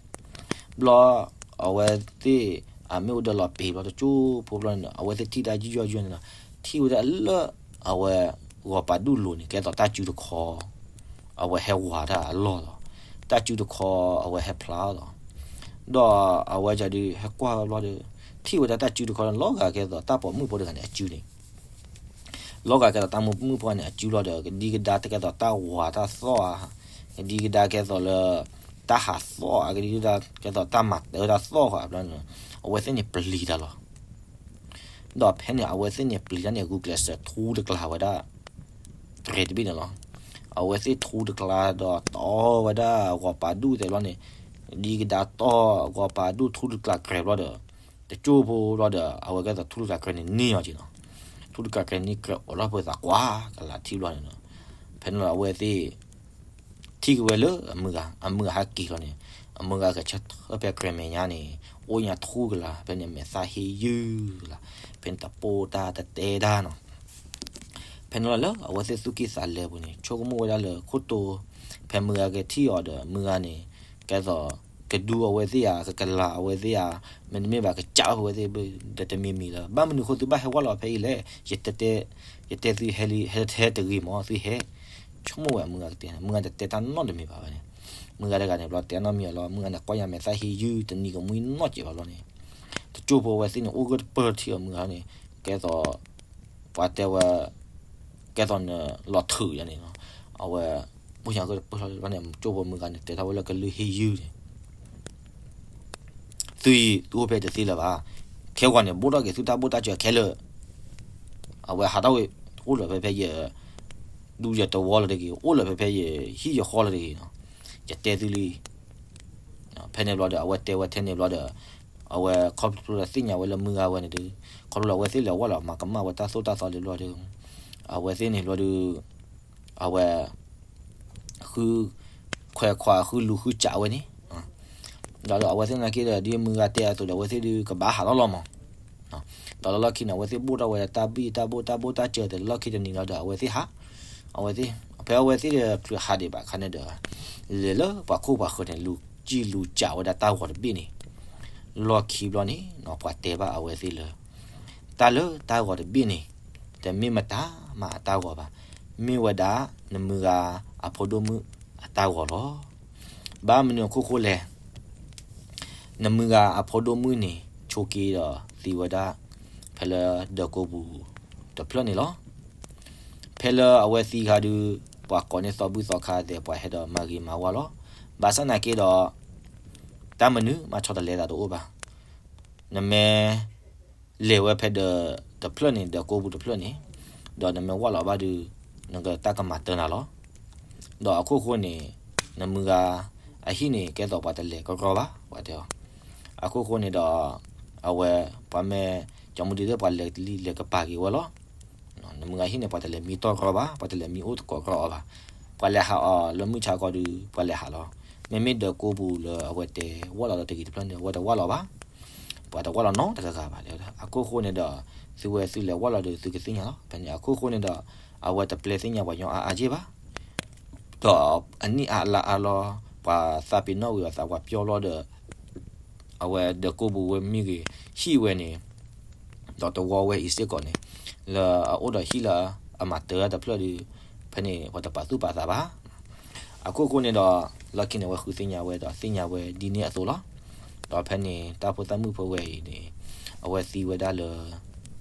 ဘျီ အဝဲသ့ၣ် အမ့ၣ်အူဒၢးလီၤပ့ၤဘျီတကၠိၢ်ဖိဘျီန့ၣ် အဝဲသ့ၣ်ထံၣ်တၢ်ယုၢ်ယီၢ်ယုၢ်ယီၢ်န့ၣ်နီၤ, ထံၣ်ဝဲဒၣ်လၢ အဝဲ ဂီၤပာ်ဒူၣ်လိၤန့ၣ် ကဲသိးတၢ်စုတခီ အဝဲဟဲဝၤတၢ်အလီၢ်လီၤ, တၢ်စုတခီ အဝဲဟဲဖျါလီၤ, ဒီးအဝဲဒၣ်ဒုးဟဲကွၢ်ဝဲဘျီဒီး ထံၣ်ဝဲဒၣ်တၢ်စုတခီန့ၣ် လီၤဂာ်ကဲသိးတၢ်ပိာ်မုၣ်ဖိတဂၤန့ၣ်အစုန့ၣ် လီၤဂာ်ကဲသိးတၢ်မုၣ်မုၣ်ဖိန့ၣ် အစုလီၤဒီး ကဒံကဒါကဲသိးတၢ်ဝၤတၢ်သီၣ်ဧါ, ကဒံကဒါကဲသိးလၢ တၢ်ဟးသီၣ်ဧါ, ကဒံကဒါကဲသိးတၢ်မၤတၢ်တၢ်သီၣ်ဧါဘျီန့ၣ်, အဝဲသ့ၣ်န့ၣ်ပျံၤတၢ်လီၤ. ဒီးဖဲန့ၣ် အဝဲသ့ၣ်န့ၣ်ပျံၤတၢ်န့ၣ် ဂုာ်ကျဲးစၢးထူတကျါဝဲဒၣ် တြဲၤတဘ့ၣ်န့ၣ်လီၤ. အဝဲသ့ၣ်ထူတကျါဒီးတီဝဲဒၣ်ဂီၤပာ်ဒူၣ်သဲးဘျီန့ၣ်, ဒံကဒါတီဂီၤပာ်ဒူၣ်ထူတကျါကြဲးဘျီဒီး တကၠိၢ်ဖိဘျီဒီး အဝဲကဲသိးထူတကျါကြဲးန့ၣ်န့ၢ်အီၤက့ၤနီၤ, ထူတကျါကြဲးန့ၢ်ကြဲးအိးထီၣ်ပှဲၤသးကွၢ်ကလးထံၣ်ဘျီန့ၣ်နီၤ, ဖဲန့ၣ်လီၤအဝဲသ့ၣ် ထံၣ်က့ၤဝဲလၢအမုၢ်ဂၤ, အမုၢ်ဂၤဟဲက့ၤလီၤန့ၣ်, အမုၢ်ဂၤကဆၢထၢၣ်ဖဲကြဲးမဲာ်ညါန့ၣ် အိၣ်ညါထူကလး, ဖဲန့ၣ်မဲာ်သၣ်ဟ့ၣ်ယုၢ်ကလး, ဖဲန့ၣ်တပိၢ်တၢ်တတဲတၢ်နီၤ. ဖဲန့ၣ်လီၤလၢအဝဲသ့ၣ်သူၣ်ကံၢ်သးလဲပူၤန့ၣ် ဆိကမိၣ်ဝဲဒၣ်လၢခိၣ်တိ, ဖဲမုၢ်ဂၤကထံၣ်အီၤဒီး မုၢ်ဂၤန့ၣ် ကဲသိး ကဒူအဝဲသ့ၣ်ဧါ, ကကလၤအဝဲသ့ၣ်ဧါ, မ့တမ့ၢ်ဘၣ်ကစၢ်အီၤဝဲသ့ၣ် ဒီးတမံၤမံၤလၢၤ, ဘၣ်မနုၤဃိသုဘၣ်ဟဲဝဲလီၤဖဲအံၤလဲၣ်, ယတဲ ယတဲသုဟဲလံ ဟဲတဂ့ၤမး သုဟဲ, ဆိကမိၣ်ဝဲအမုၢ်ဂၤကတဲန့ၣ်, မုၢ်ဂၤတတဲတၢ်နီတမံၤဘၣ်ဝဲန့ၣ်, မုၢ်ဂၤတဂၤန့ၣ်ဘျီတဲနီတမံၤအီၤလီၤ, မုၢ်ဂၤန့ၣ်ကွၢ်ညါမဲာ်သၣ်ဟ့ၣ်ယုၢ်တနံၤကမှံနီၢ်စဲးဘၣ်ဘျီန့ၣ်, တကၠိၢ်ဖိအဝဲသ့ၣ်န့ၣ် အိၣ်ဂၢၢ်တပၢၢ်ထံၣ်အီၤမုၢ်ဂၤန့ၣ်, ကဲသိး ပှၤတဲဝဲ ကဲသိးနလီၤထုးယၤန့ၣ်နီၤ, အဝဲ အိၣ်ညါဂၢၢ်တပၢၢ်ထံၣ်ဘျီန့ၣ် ကၠိၢ်ဖိမုၢ်ဂၤန့ၣ် တဲထီၣ်ဝဲလၢကလုၢ်ဟ့ၣ်ယုၢ်န့ၣ် သုအံၤ သုအိၣ်ဖဲတသ့လၢၤဘၣ်, က ခဲဂီၤန့ၣ် ဘိၣ်ထီၣ်က့ၤသုတၢ်ဘိၣ်တၢ်စၢၤခဲလၢာ်, အဝဲဟးထီၣ်ဝဲ အိၣ်လၢဖဲဖဲယ ဒူယတဝီလၢတဂ့ၤ, အိၣ်လၢဖဲဖဲယဟံၣ်ယဃီလၢတဂ့ၤနီၤ, ယတဲသုလံ. ဖဲန့ၣ်ဘျီဒီး အဝဲတဲဝဲထဲန့ၣ်ဘျီဒီး အဝဲခီဖျိလၢသ့ၣ်ညါဝဲလၢမုၢ်ဂၤဝဲန့ၣ်ဒီး ခီဖျိလၢအဝဲသ့ၣ်လဲၤဝဲလီၤ မၤကမၣ်ဝဲတၢ်သိၣ်တၢ်သီလံဘျီဒီး အဝဲသ့ၣ်န့ၣ်ဘျီဒီး အဝဲ ဃု ခွဲးခွါဃုလူၤဃုစးဝဲန့ၣ် ဒီးအဝဲသ့ၣ်နာ်က့ဒီး ဒ်မုၢ်ဂၤတဲအသိးဒီး အဝဲသ့ၣ်ဒုးကဘၣ်ဟးလီၤလီၤမး, ဒီးလၢလီၢ်ခံန့ၣ် အဝဲသ့ၣ်ဘိၣ်ထီၣ်ဝဲဒၣ်တၢ်ဘံၣ်တၢ်ဘိၣ်တၢ်ဘိၣ်တၢ်စၢၤဒီး လၢလီၢ်ခံတနံၤလီၤဒီး အဝဲသ့ၣ်ဟး, အဝဲသ့ၣ် ဖဲအဝဲသ့ၣ်ဒီးချုးဟးဒံးဘၣ်အခါန့ၣ်ဒီး လဲၤလၢပှၤခိၣ်ပှၤဃၢၤန့ၣ် လူၤကံၢ်လူၤစးဝဲဒၣ်တၢ်ဂီၤတဘ့ၣ်န့ၣ်, လီၢ်ခံဘျီန့ၣ် ပှၤတဲဘၣ်အဝဲသ့ၣ်လၢ တၢ်လၢတၢ်ဂီၤတဘ့ၣ်န့ၣ် တမ့ၢ်မတၤမးအတၢ်ဂီၤဘၣ်, မ့ၢ်ဝဲဒၣ်နမုၢ်ဂၤအဖိဒိၣ်မုၣ်အတၢ်ဂီၤလီၤ. ဘၣ်မနုၤအခိၣ်ဃိလဲၣ်, နမုၢ်ဂၤအဖိဒိၣ်မုၣ်န့ၣ် ဆိးက့ဒီးသံဝဲဒၣ် ဖဲလၢဒၢးကိးပူၤတဖျၢၣ်န့ၣ်လီၤ. ဖဲလၢအဝဲသံခါဒုး ပှၤကိးန့ၢ်သီဘူၣ်သီခါသဲး ပှၤဟဲဒီးမၤဂ့ၤမၤဝါလီၤ. ဘၣ်ဆၣ်နာ်က့ဒီး တၢ်မနုၤမၤဆီတလဲသးတအိၣ်ဘၣ်. နမ့ၢ် လဲၤဝဲဖဲဒၢးတဖျၢၣ်န့ၣ် ဒၢးကိးပူၤတဖျၢၣ်န့ၣ်, ဒီးနမ့ၢ်ဝၢ်လီၤဘၣ်ဒုး နကတၢ်ကမၤတၢ်နၤလီၤ. ဒီးအခိၣ်ဃိန့ၣ် နမုၢ်ဂၤအဟံၣ်န့ၣ် ကဲသိးပှၤတလဲၤကရီဘၣ် ပှၤတဲအီၤ. အခိၣ်ဃိန့ၣ်ဒီး အဝဲ ပှၤမ့ၢ် ကၠီမူဒံသ့ၣ် ပှၤလဲၤလံလဲၤကပၤက့ၤဝဲလီၤ. နမုၢ်ဂၤဟံၣ်န့ၣ် ပှၤတလဲၤမံတီၢ်ရီဘၣ်, ပှၤတလဲၤမံအိၣ်သကိးရီအီၤဘၣ်. ပှၤလဲၤဟးအီၤလၢမုၢ်ဆါခီဒုး ပှၤလဲၤဟးလီၤ. မ့မ့ၢ်ဒၢးကိးပူၤလၢအဝဲတဲဝၢ်လီၤလၢတဂ့ၤတဖျၢၣ်န့ၣ် အဝဲတဝၢ်လီၤဘၣ်. ပှၤတဝၢ်လီၤနီတဂၤဂၤဘၣ်. အခိၣ်ဃိန့ၣ်ဒီး သုဝဲသုလဲၤဝၢ်လီၤဒီး သုကသ့ၣ်ညါလီၤ. ဖဲန့ၣ်အခိၣ်ဃိန့ၣ်ဒီး အဝဲတပျဲသ့ၣ်ညါပှၤညီအါအါက့ၢ်ဘၣ်. ဒီးအနံၣ်အါလါအါလီၤ ပှၤသးပ့ၤနီၣ်ဝံၤအသးပှၤပျီလီၤဒီး အဝဲဒၢးကိးပူၤဝဲမ့ၢ်ဂ့ၤ ဟံၣ်ဝဲန့ၣ် ဒီးတဝီဝဲအံၤစ့ၢ်ကီးန့ၣ် လၢအအိၣ်ဒီးဟံၣ်လၢအမၤတၢ်တဖျၢၣ်ဒီး ဖဲန့ၣ်ပှၤတပာ်သူၣ်ပာ်သးဘၣ်. အခိၣ်ဃိန့ၣ်ဒီး လီၢ်ခံန့ၣ် အဝဲဃုသ့ၣ်ညါဝဲဒီးသ့ၣ်ညါဝဲဒ်န့ၣ်အသိးလီၤ. ဒီးဖဲန့ၣ် တၢ်ဖိသၣ်မုၣ်ဖိဝဲအံၤန့ၣ် အဝဲသံဝဲဒၣ်လၢ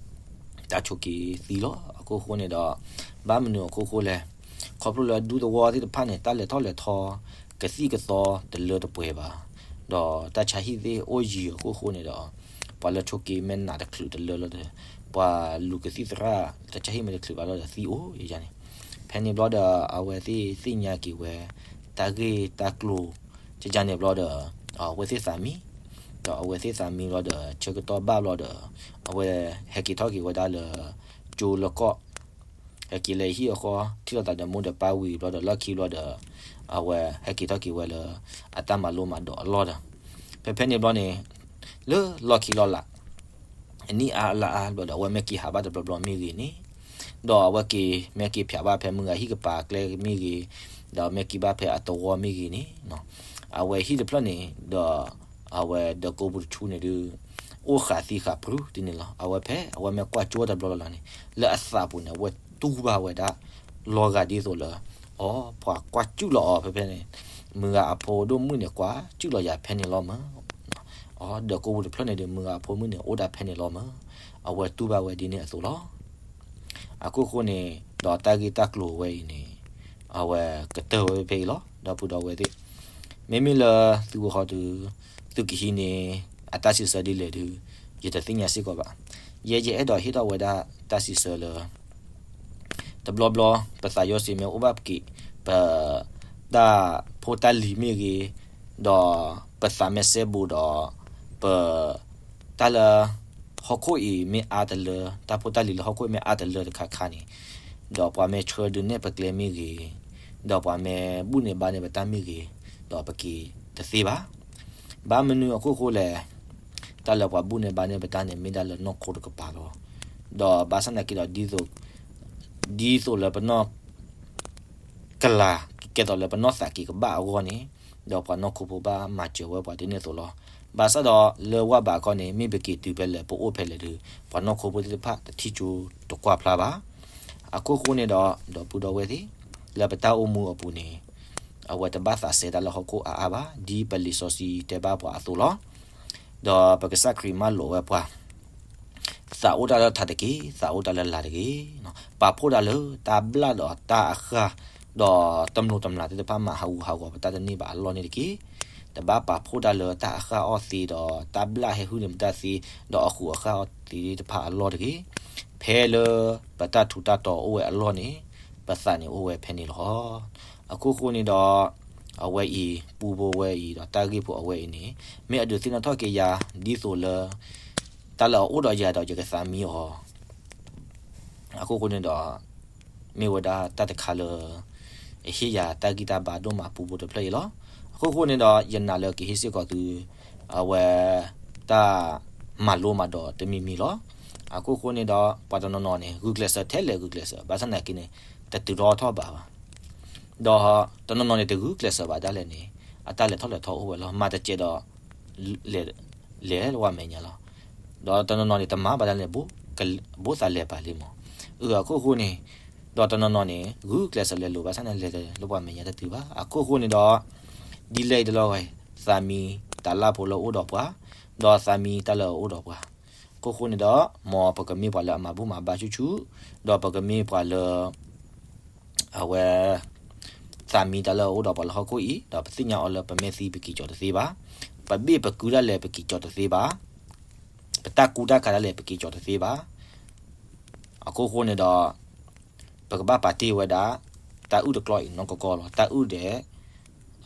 တၢ်ဆိးက့သံလီၤ. အခိၣ်ဃိန့ၣ်ဒီး ဘၣ်မနုၤအခိၣ်ဃိလဲၣ်, ခီဖျိလၢဒူသဝီသ့ၣ်တဖၣ်န့ၣ် တၢ်လဲၤထီၣ်လဲၤထီ ကသံၣ်ကသီတလၢတပှဲၤဘၣ်. ဒီးတၢ်ဆါဟံၣ်သ့ၣ်အိၣ်ယံၤအခိၣ်ဃိန့ၣ်ဒီး ပှၤလၢဆိးက့မ့ၢ်နးတချုးတလၢလီၤဒီး ပှၤလူၤကသံၣ်သရၣ် တၢ်ဆါဟံၣ်မ့ၢ်တချုးဘၣ်လီၤဒီးသံအိၣ်ယၤန့ၣ်. ဖဲန့ၣ်ဘျီဒီး အဝဲသ့ၣ်သ့ၣ်ညါက့ၤဝဲ တၢ်ဂ့ၢ်တၢ်ကျိၤ ကယၤန့ၣ်ဘျီဒီး အဝဲသ့ၣ်သးမံ, ဒီးအဝဲသ့ၣ်သးမံဘျီဒီး ဆၢကတီၢ်ဘၣ်ဘျီဒီး အဝဲဟဲက့ၤထီၣ်က့ၤဝဲဒၣ်လၢ ကၠိလၢကီၢ် ဟဲက့ၤလၢဟံၣ်အဃီ ထံၣ်လိာ်သးဒီးမိၢ်ဒီးပၢ်ဝံၤဘျီဒီး လီၢ်ခံဘျီဒီး အဝဲဟဲက့ၤထီၣ်က့ၤဝဲလၢ အတၢ်မၤလိမၤဒိးအလီၢ်ဒီး ဖဲဖဲန့ၣ်ဘျီန့ၣ် လၢလီၢ်ခံလီၢ်လး အနံၣ်အါလါအါဘျီဒီး အဝဲမ့ၢ်က့ၤဟးဘၣ်တဘျီဘျီမ့ၢ်ဂ့ၤန့ၣ်, ဒီးအဝဲက့ၤ မ့ၢ်က့ၤဖျးဘၣ်ဖဲမုၢ်ဂၤဟံၣ်ကပၤကျဲမ့ၢ်ဂ့ၤ, ဒီးမ့ၢ်က့ၤဘၣ်ဖဲအသဝီမ့ၢ်ဂ့ၤန့ၣ်, အဝဲဟံၣ်တဖျၢၣ်န့ၣ် ဒီး အဝဲဒၢးကိးပူၤတဆူန့ၣ်ဒုး အိၣ်ဃာ်သံဃာ်ပြူၤဒ်န့ၣ်လီၤ. အဝဲဖဲအဝဲမ့ၢ်ကွၢ်ကၠိတဘျီလီၤလီၤန့ၣ် လၢအသးပူၤန့ၣ် အဝဲတူၢ်ဘၣ်ဝဲဒၣ် လီၤဂာ်ဒ်သိးလၢ အိ ပှၤကွၢ်စူၣ်လီၤအီၤဖဲဖဲန့ၣ်, မုၢ်ဂၤအဖိဒိၣ်မုၣ်န့ၣ် ကွၢ်စူၣ်လီၤယၤဖဲန့ၣ်လီၤမး. အိ ဒၢးကိးပူၤတဖျၢၣ်န့ၣ်ဒီး မုၢ်ဂၤအဖိမုၣ်န့ၣ် အိၣ်ဒၣ်ဖဲန့ၣ်လီၤမး. အဝဲတူၢ်ဘၣ်ဝဲဒ်န့ၣ်အသိးလီၤ. အခိၣ်ဃိန့ၣ် ဒီးတၢ်ဂ့ၢ်တၢ်ကျိၤဝဲအံၤန့ၣ် အဝဲကတၢၢ်ဝဲဖဲအံၤလီၤ. ဒီပုၢ်ဒီဝဲၢ်သ့ၣ်, မ့မ့ၢ်လၢသုဝဲဃီဒီး သုကဟံးန့ၢ်အတၢ်စံးဆၢဒ်လဲၣ်ဒီး ယတသ့ၣ်ညါစ့ၢ်ကီးဘၣ်. ယဲယအဲၣ်ဒိးဟ့ၣ်ထီၣ်ဝဲဒၣ်တၢ်စံးဆၢလၢ တဘျီဘျီ ပသးယီၤစ့မ့ၢ်အိၣ်ဘၣ်ပက့ၤ ပ တၢ်ဖိတၢ်လံၤမ့ၢ်ဂ့ၤ, ဒီးပသးမ့ၢ်စဲဘူးဒီး ပ တၢ်လၢ ဟီၣ်ခိၣ်အံၤမ့ၢ်အါတလၢ, တၢ်ဖိတၢ်လံၤလၢဟီၣ်ခိၣ်အံၤမ့ၢ်အါတလၢတခါခါန့ၣ်, ဒီးပှၤမ့ၢ်ဆှၢဒုးနဲၣ်ပကျဲမ့ၢ်ဂ့ၤ, ဒီးပှၤမ့ၢ်ဘူၣ်န့ၢ်ဘါန့ၢ်ပတၢ်မ့ၢ်ဂ့ၤ, ဒီးပက့ၤတသ့ဘၣ်. ဘၣ်မနုၤအခိၣ်ဃိလဲၣ်, တၢ်လၢပှၤဘူၣ်န့ၢ်ဘါန့ၢ်ပတၢ်န့ၣ် မ့ၢ်ဒၣ်လၢနီၢ်ခိတကပၤလီၤ. ဒီးဘၣ်ဆၣ်သနာ်က့ဒီး ဒ်သိး ဒ်သိးလၢပနီၢ် ကလၤ ကဲသိးလၢပနီၢ်သးက့ၤကဘၣ်အဂီၢ်န့ၣ်, ဒီးပှၤနီၢ်ခိဖိဘၣ်မၤစၢၤဝဲပှၤဒ်န့ၣ်အသိးလီၤ. ဘၣ်ဆၣ်ဒီးလၢဝၢ်ဘးခီန့ၣ် မ့ၢ်ပက့ၤတုၤဖဲလဲၣ် ပအိၣ်ဖဲလဲၣ်ဒီး ပှၤနီၢ်ခိဖိသ့ၣ်တဖၣ်တထံၣ်ကၠိတကွၢ်ဖျါဘၣ်. အခိၣ်ဃိန့ၣ်ဒီး ဒီပုၢ်ဒီဝဲၢ်သ့ၣ်, လၢပတၢ်အိၣ်မူအပူၤန့ၣ် အဝဲတဘၣ်သးစဲတၢ်လၢဟီၣ်ခိၣ်အါအါဘၣ်, ဒ်ပလံာ်စီဆှံတဲဘၣ်ပှၤအသိးလီၤ. ဒီးပကစၢ်ခရံာ်မၢလိာ်ဝဲပှၤ သးအိၣ်တၢ်လၢထးတက့ၢ်, သးအိၣ်တၢ်လၢလာ်တဂ့ၤ. ပာ်ဖှိၣ်တၢ်လၢတၢ်ဘျၣ်ဒီးတၢ်အဃၢ်, ဒီးတမျိးတမျာ်သ့ၣ်တဖၣ်မၤဟးဂူာ်ဟးဂီၤပတၢ်တန့ၢ်ဘၣ်အလီၢ်န့ၣ်တက့ၢ်. တဘၣ်ပာ်ဖှိၣ်တၢ်လၢတၢ်အဃၢ်အီၣ်သ့ဒီး တၢ်ဘျၣ်ဟဲဟုၣ်န့ၣ်မတၤသ့ ဒီးအဃိအဃၢ်အီၣ်သ့တဖၣ်အလီၢ်တဂ့ၤ. ဖဲလၢပတၢ်ထူးတၢ်တီၤအိၣ်ဝဲအလီၢ်န့ၣ် ပသးန့ၣ်အိၣ်ဝဲဖဲန့ၣ်လီၤ. အခိၣ်ဃိန့ၣ်ဒီး အဝဲအံၤ ပူဖိဝဲအံၤဒီးတၢ်ဂ့ၢ်ဖိအဝဲအံၤန့ၣ် မ့ၢ်အဒုးသ့ၣ်နီၣ်ထီၣ်က့ၤယၤ ဒ်သိးလၢ တၢ်လၢအအိၣ်ဒီးယၤဒီးယကသးမံအီၤ အခိၣ်ဃိန့ၣ်ဒီး မ့ၢ်ဝဲဒၣ်တၢ်တခါလၢ အဟ့ၣ်ယၤတၢ်ဂံၢ်တၢ်ဘါဒိၣ်မးပူဖိတဖျၢၣ်အံၤလီၤ. အခိၣ်ဃိန့ၣ်ဒီး ယနာ်လၢကဟ့ၣ်စ့ၢ်ကီးသု အဝဲ တၢ်မၤလိမးဒီးတမံၤမံၤလီၤ. အခိၣ်ဃိန့ၣ်ဒီး ပှၤတနီၤနီၤန့ၣ် ဂုာ်ကျဲးစၢးထဲလဲၣ်ဂုာ်ကျဲးစၢး ဘၣ်ဆၣ်သနာ်က့န့ၣ် တတုၤထီၣ်ထီၣ်ဘးဘၣ် ဒီးတနီၤနီၤန့ၣ် တဂုာ်ကျဲးစၢးဘၣ်ဒၣ်လဲာ်န့ၣ် အတၢ်လဲၤထီၣ်လဲၤထီအိၣ်ဝဲလီၤ. မၤတစဲးဒီး လဲၤ လဲၤလၢပှၤမဲာ်ညါလီၤ. ဒီးတနီၤနီၤန့ၣ် တမၤဘၣ်ဒၣ်လဲာ် ဘိသးလဲၤပာ်လံမး. အၢ အခိၣ်ဃိန့ၣ် ဒီးတနီၤနီၤန့ၣ် ဂုာ်ကျဲးစၢးလဲၤလိာ်ဘၣ်ဆၣ်န့ၣ် လဲၤလၢပှၤမဲာ်ညါတတုၤဘၣ်. အခိၣ်ဃိန့ၣ်ဒီး ဒ်လဲၣ်အံၤတလီၢ်ဂီၤ သးမံတၢ်လၢ်ဖိလၢအအိၣ်ဒီးပှၤ ဒီးသးမံတၢ်လၢအအိၣ်ဒီးပှၤ အခိၣ်ဃိန့ၣ်ဒီး မ်ပကမ့ၢ်ပှၤလၢအမၤဘူၣ်မၤဘါဆူၣ်ဆူၣ် ဒီးပကမ့ၢ်ပှၤလၢ အဝဲ သးမံတၢ်လၢအအိၣ်ဒီးပှၤလၢဟီၣ်ခိၣ်အံၤ ဒီးပသ့ၣ်ညါအီၤလၢပမ့ၢ်သံပက့ၤကီၤတသ့ဘၣ်, ပဘ့ၣ်ပကုတၢ်လဲၣ်ပက့ၤကီၤတသ့ဘၣ်, ပတၢ်ကူတၢ်ကၤဒၣ်လဲာ်ပက့ၤကီၤတသ့ဘၣ်. အခိၣ်ဃိန့ၣ်ဒီး ပကဘၣ်ပာ်တ့ၢ်ဝဲဒၣ် တၢ်အုၣ်တကျီအံၤနီၢ်ကီၢ်ကီၢ်လီၤ. တၢ်အုၣ်ဒဲး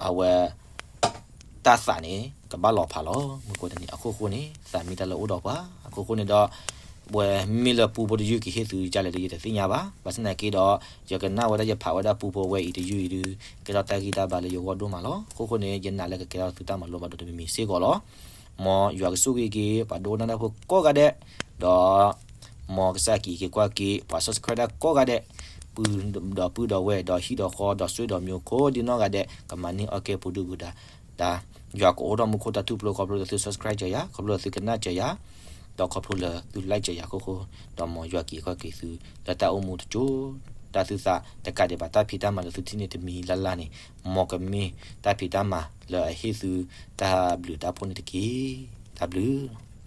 အဝဲ တၢ်သးန့ၣ် ကဘၣ်လီၤဖးလီၤ. မုၢ်ကိးတနံၤ အခိၣ်ဃိန့ၣ် သးမံတၢ်လၢအအိၣ်ဒီးပှၤ အခိၣ်ဃိန့ၣ်ဒီး ပဝဲမ့ၢ်လၢပူဖိတယုၢ်ကဟ့ၣ်သုဒ်လဲၣ်ဒီး ယတသ့ၣ်ညါဘၣ်. ဘၣ်ဆၣ်သနာ်က့ဒီး ယကနၣ်ဝဲဒၣ်ယဖးဝဲဒၣ်ပူဖိဝဲအံၤတယုၢ်အံၤဒုး ကဲထီၣ်တၢ်ဂံၢ်တၢ်ဘါလၢယဂီၢ်ဒိၣ်မးလီၤ. အခိၣ်ဃိန့ၣ် ယနာ်လၢကကဲထီၣ်သုတၢ်မၤလိမးဒီးတမံၤမံၤစ့ၢ်ကီးလီၤ. မ်ယွၤကဆိၣ်ဂ့ၤက့ၤ ပှၤဒိကနၣ်တၢ်ဖိကိးဂၤဒဲး, ဒီး မ်ကစၢ်က့ၤက့ၤကွၢ်က့ၤ ပှၤ subscribe တၢ်ကိးဂၤဒဲး, ပုၢ်ဒီးပုၢ်ဒီးဝဲၢ်ဒီးဟံၣ်ဒီးဃီဒီးစွ့ဒီးမိၢ်ခိၣ်ဒ်နီၢ်ဂၤဒဲး ကမၤန့ၢ်အီၣ်ကဲပူၤဒုၣ်ပူၤဒါ, တၢ် ယွၤကအိးထီၣ်မူခိၣ်တၢ်ထူၣ်ဖျိ ခီဖျိလၢသု subscribe စၢၤယၤ, ခီဖျိလၢသုကနၣ်စၢၤယၤ, ဒီးခီဖျိလၢသု like စၢၤယၤအခိၣ်ဃိ, ဒီးမ်ယွၤက့ၤကွၢ်က့ၤသု လၢတၢ်အိၣ်မူတစိၤ, တၢ်သုသးတကးဒံးဘၣ် တၢ်ဖံးတၢ်မၤလၢသုထံၣ်န့ၢ်တမံၤလၢ်လၢ်န့ၣ်, မ်ကမ့ၢ်တၢ်ဖံးတၢ်မၤလၢအဟ့ၣ်သုတၢ်ဘျုးတၢ်ဖှိၣ်န့ၣ်တက့ၢ်. တၢ်ဘျုး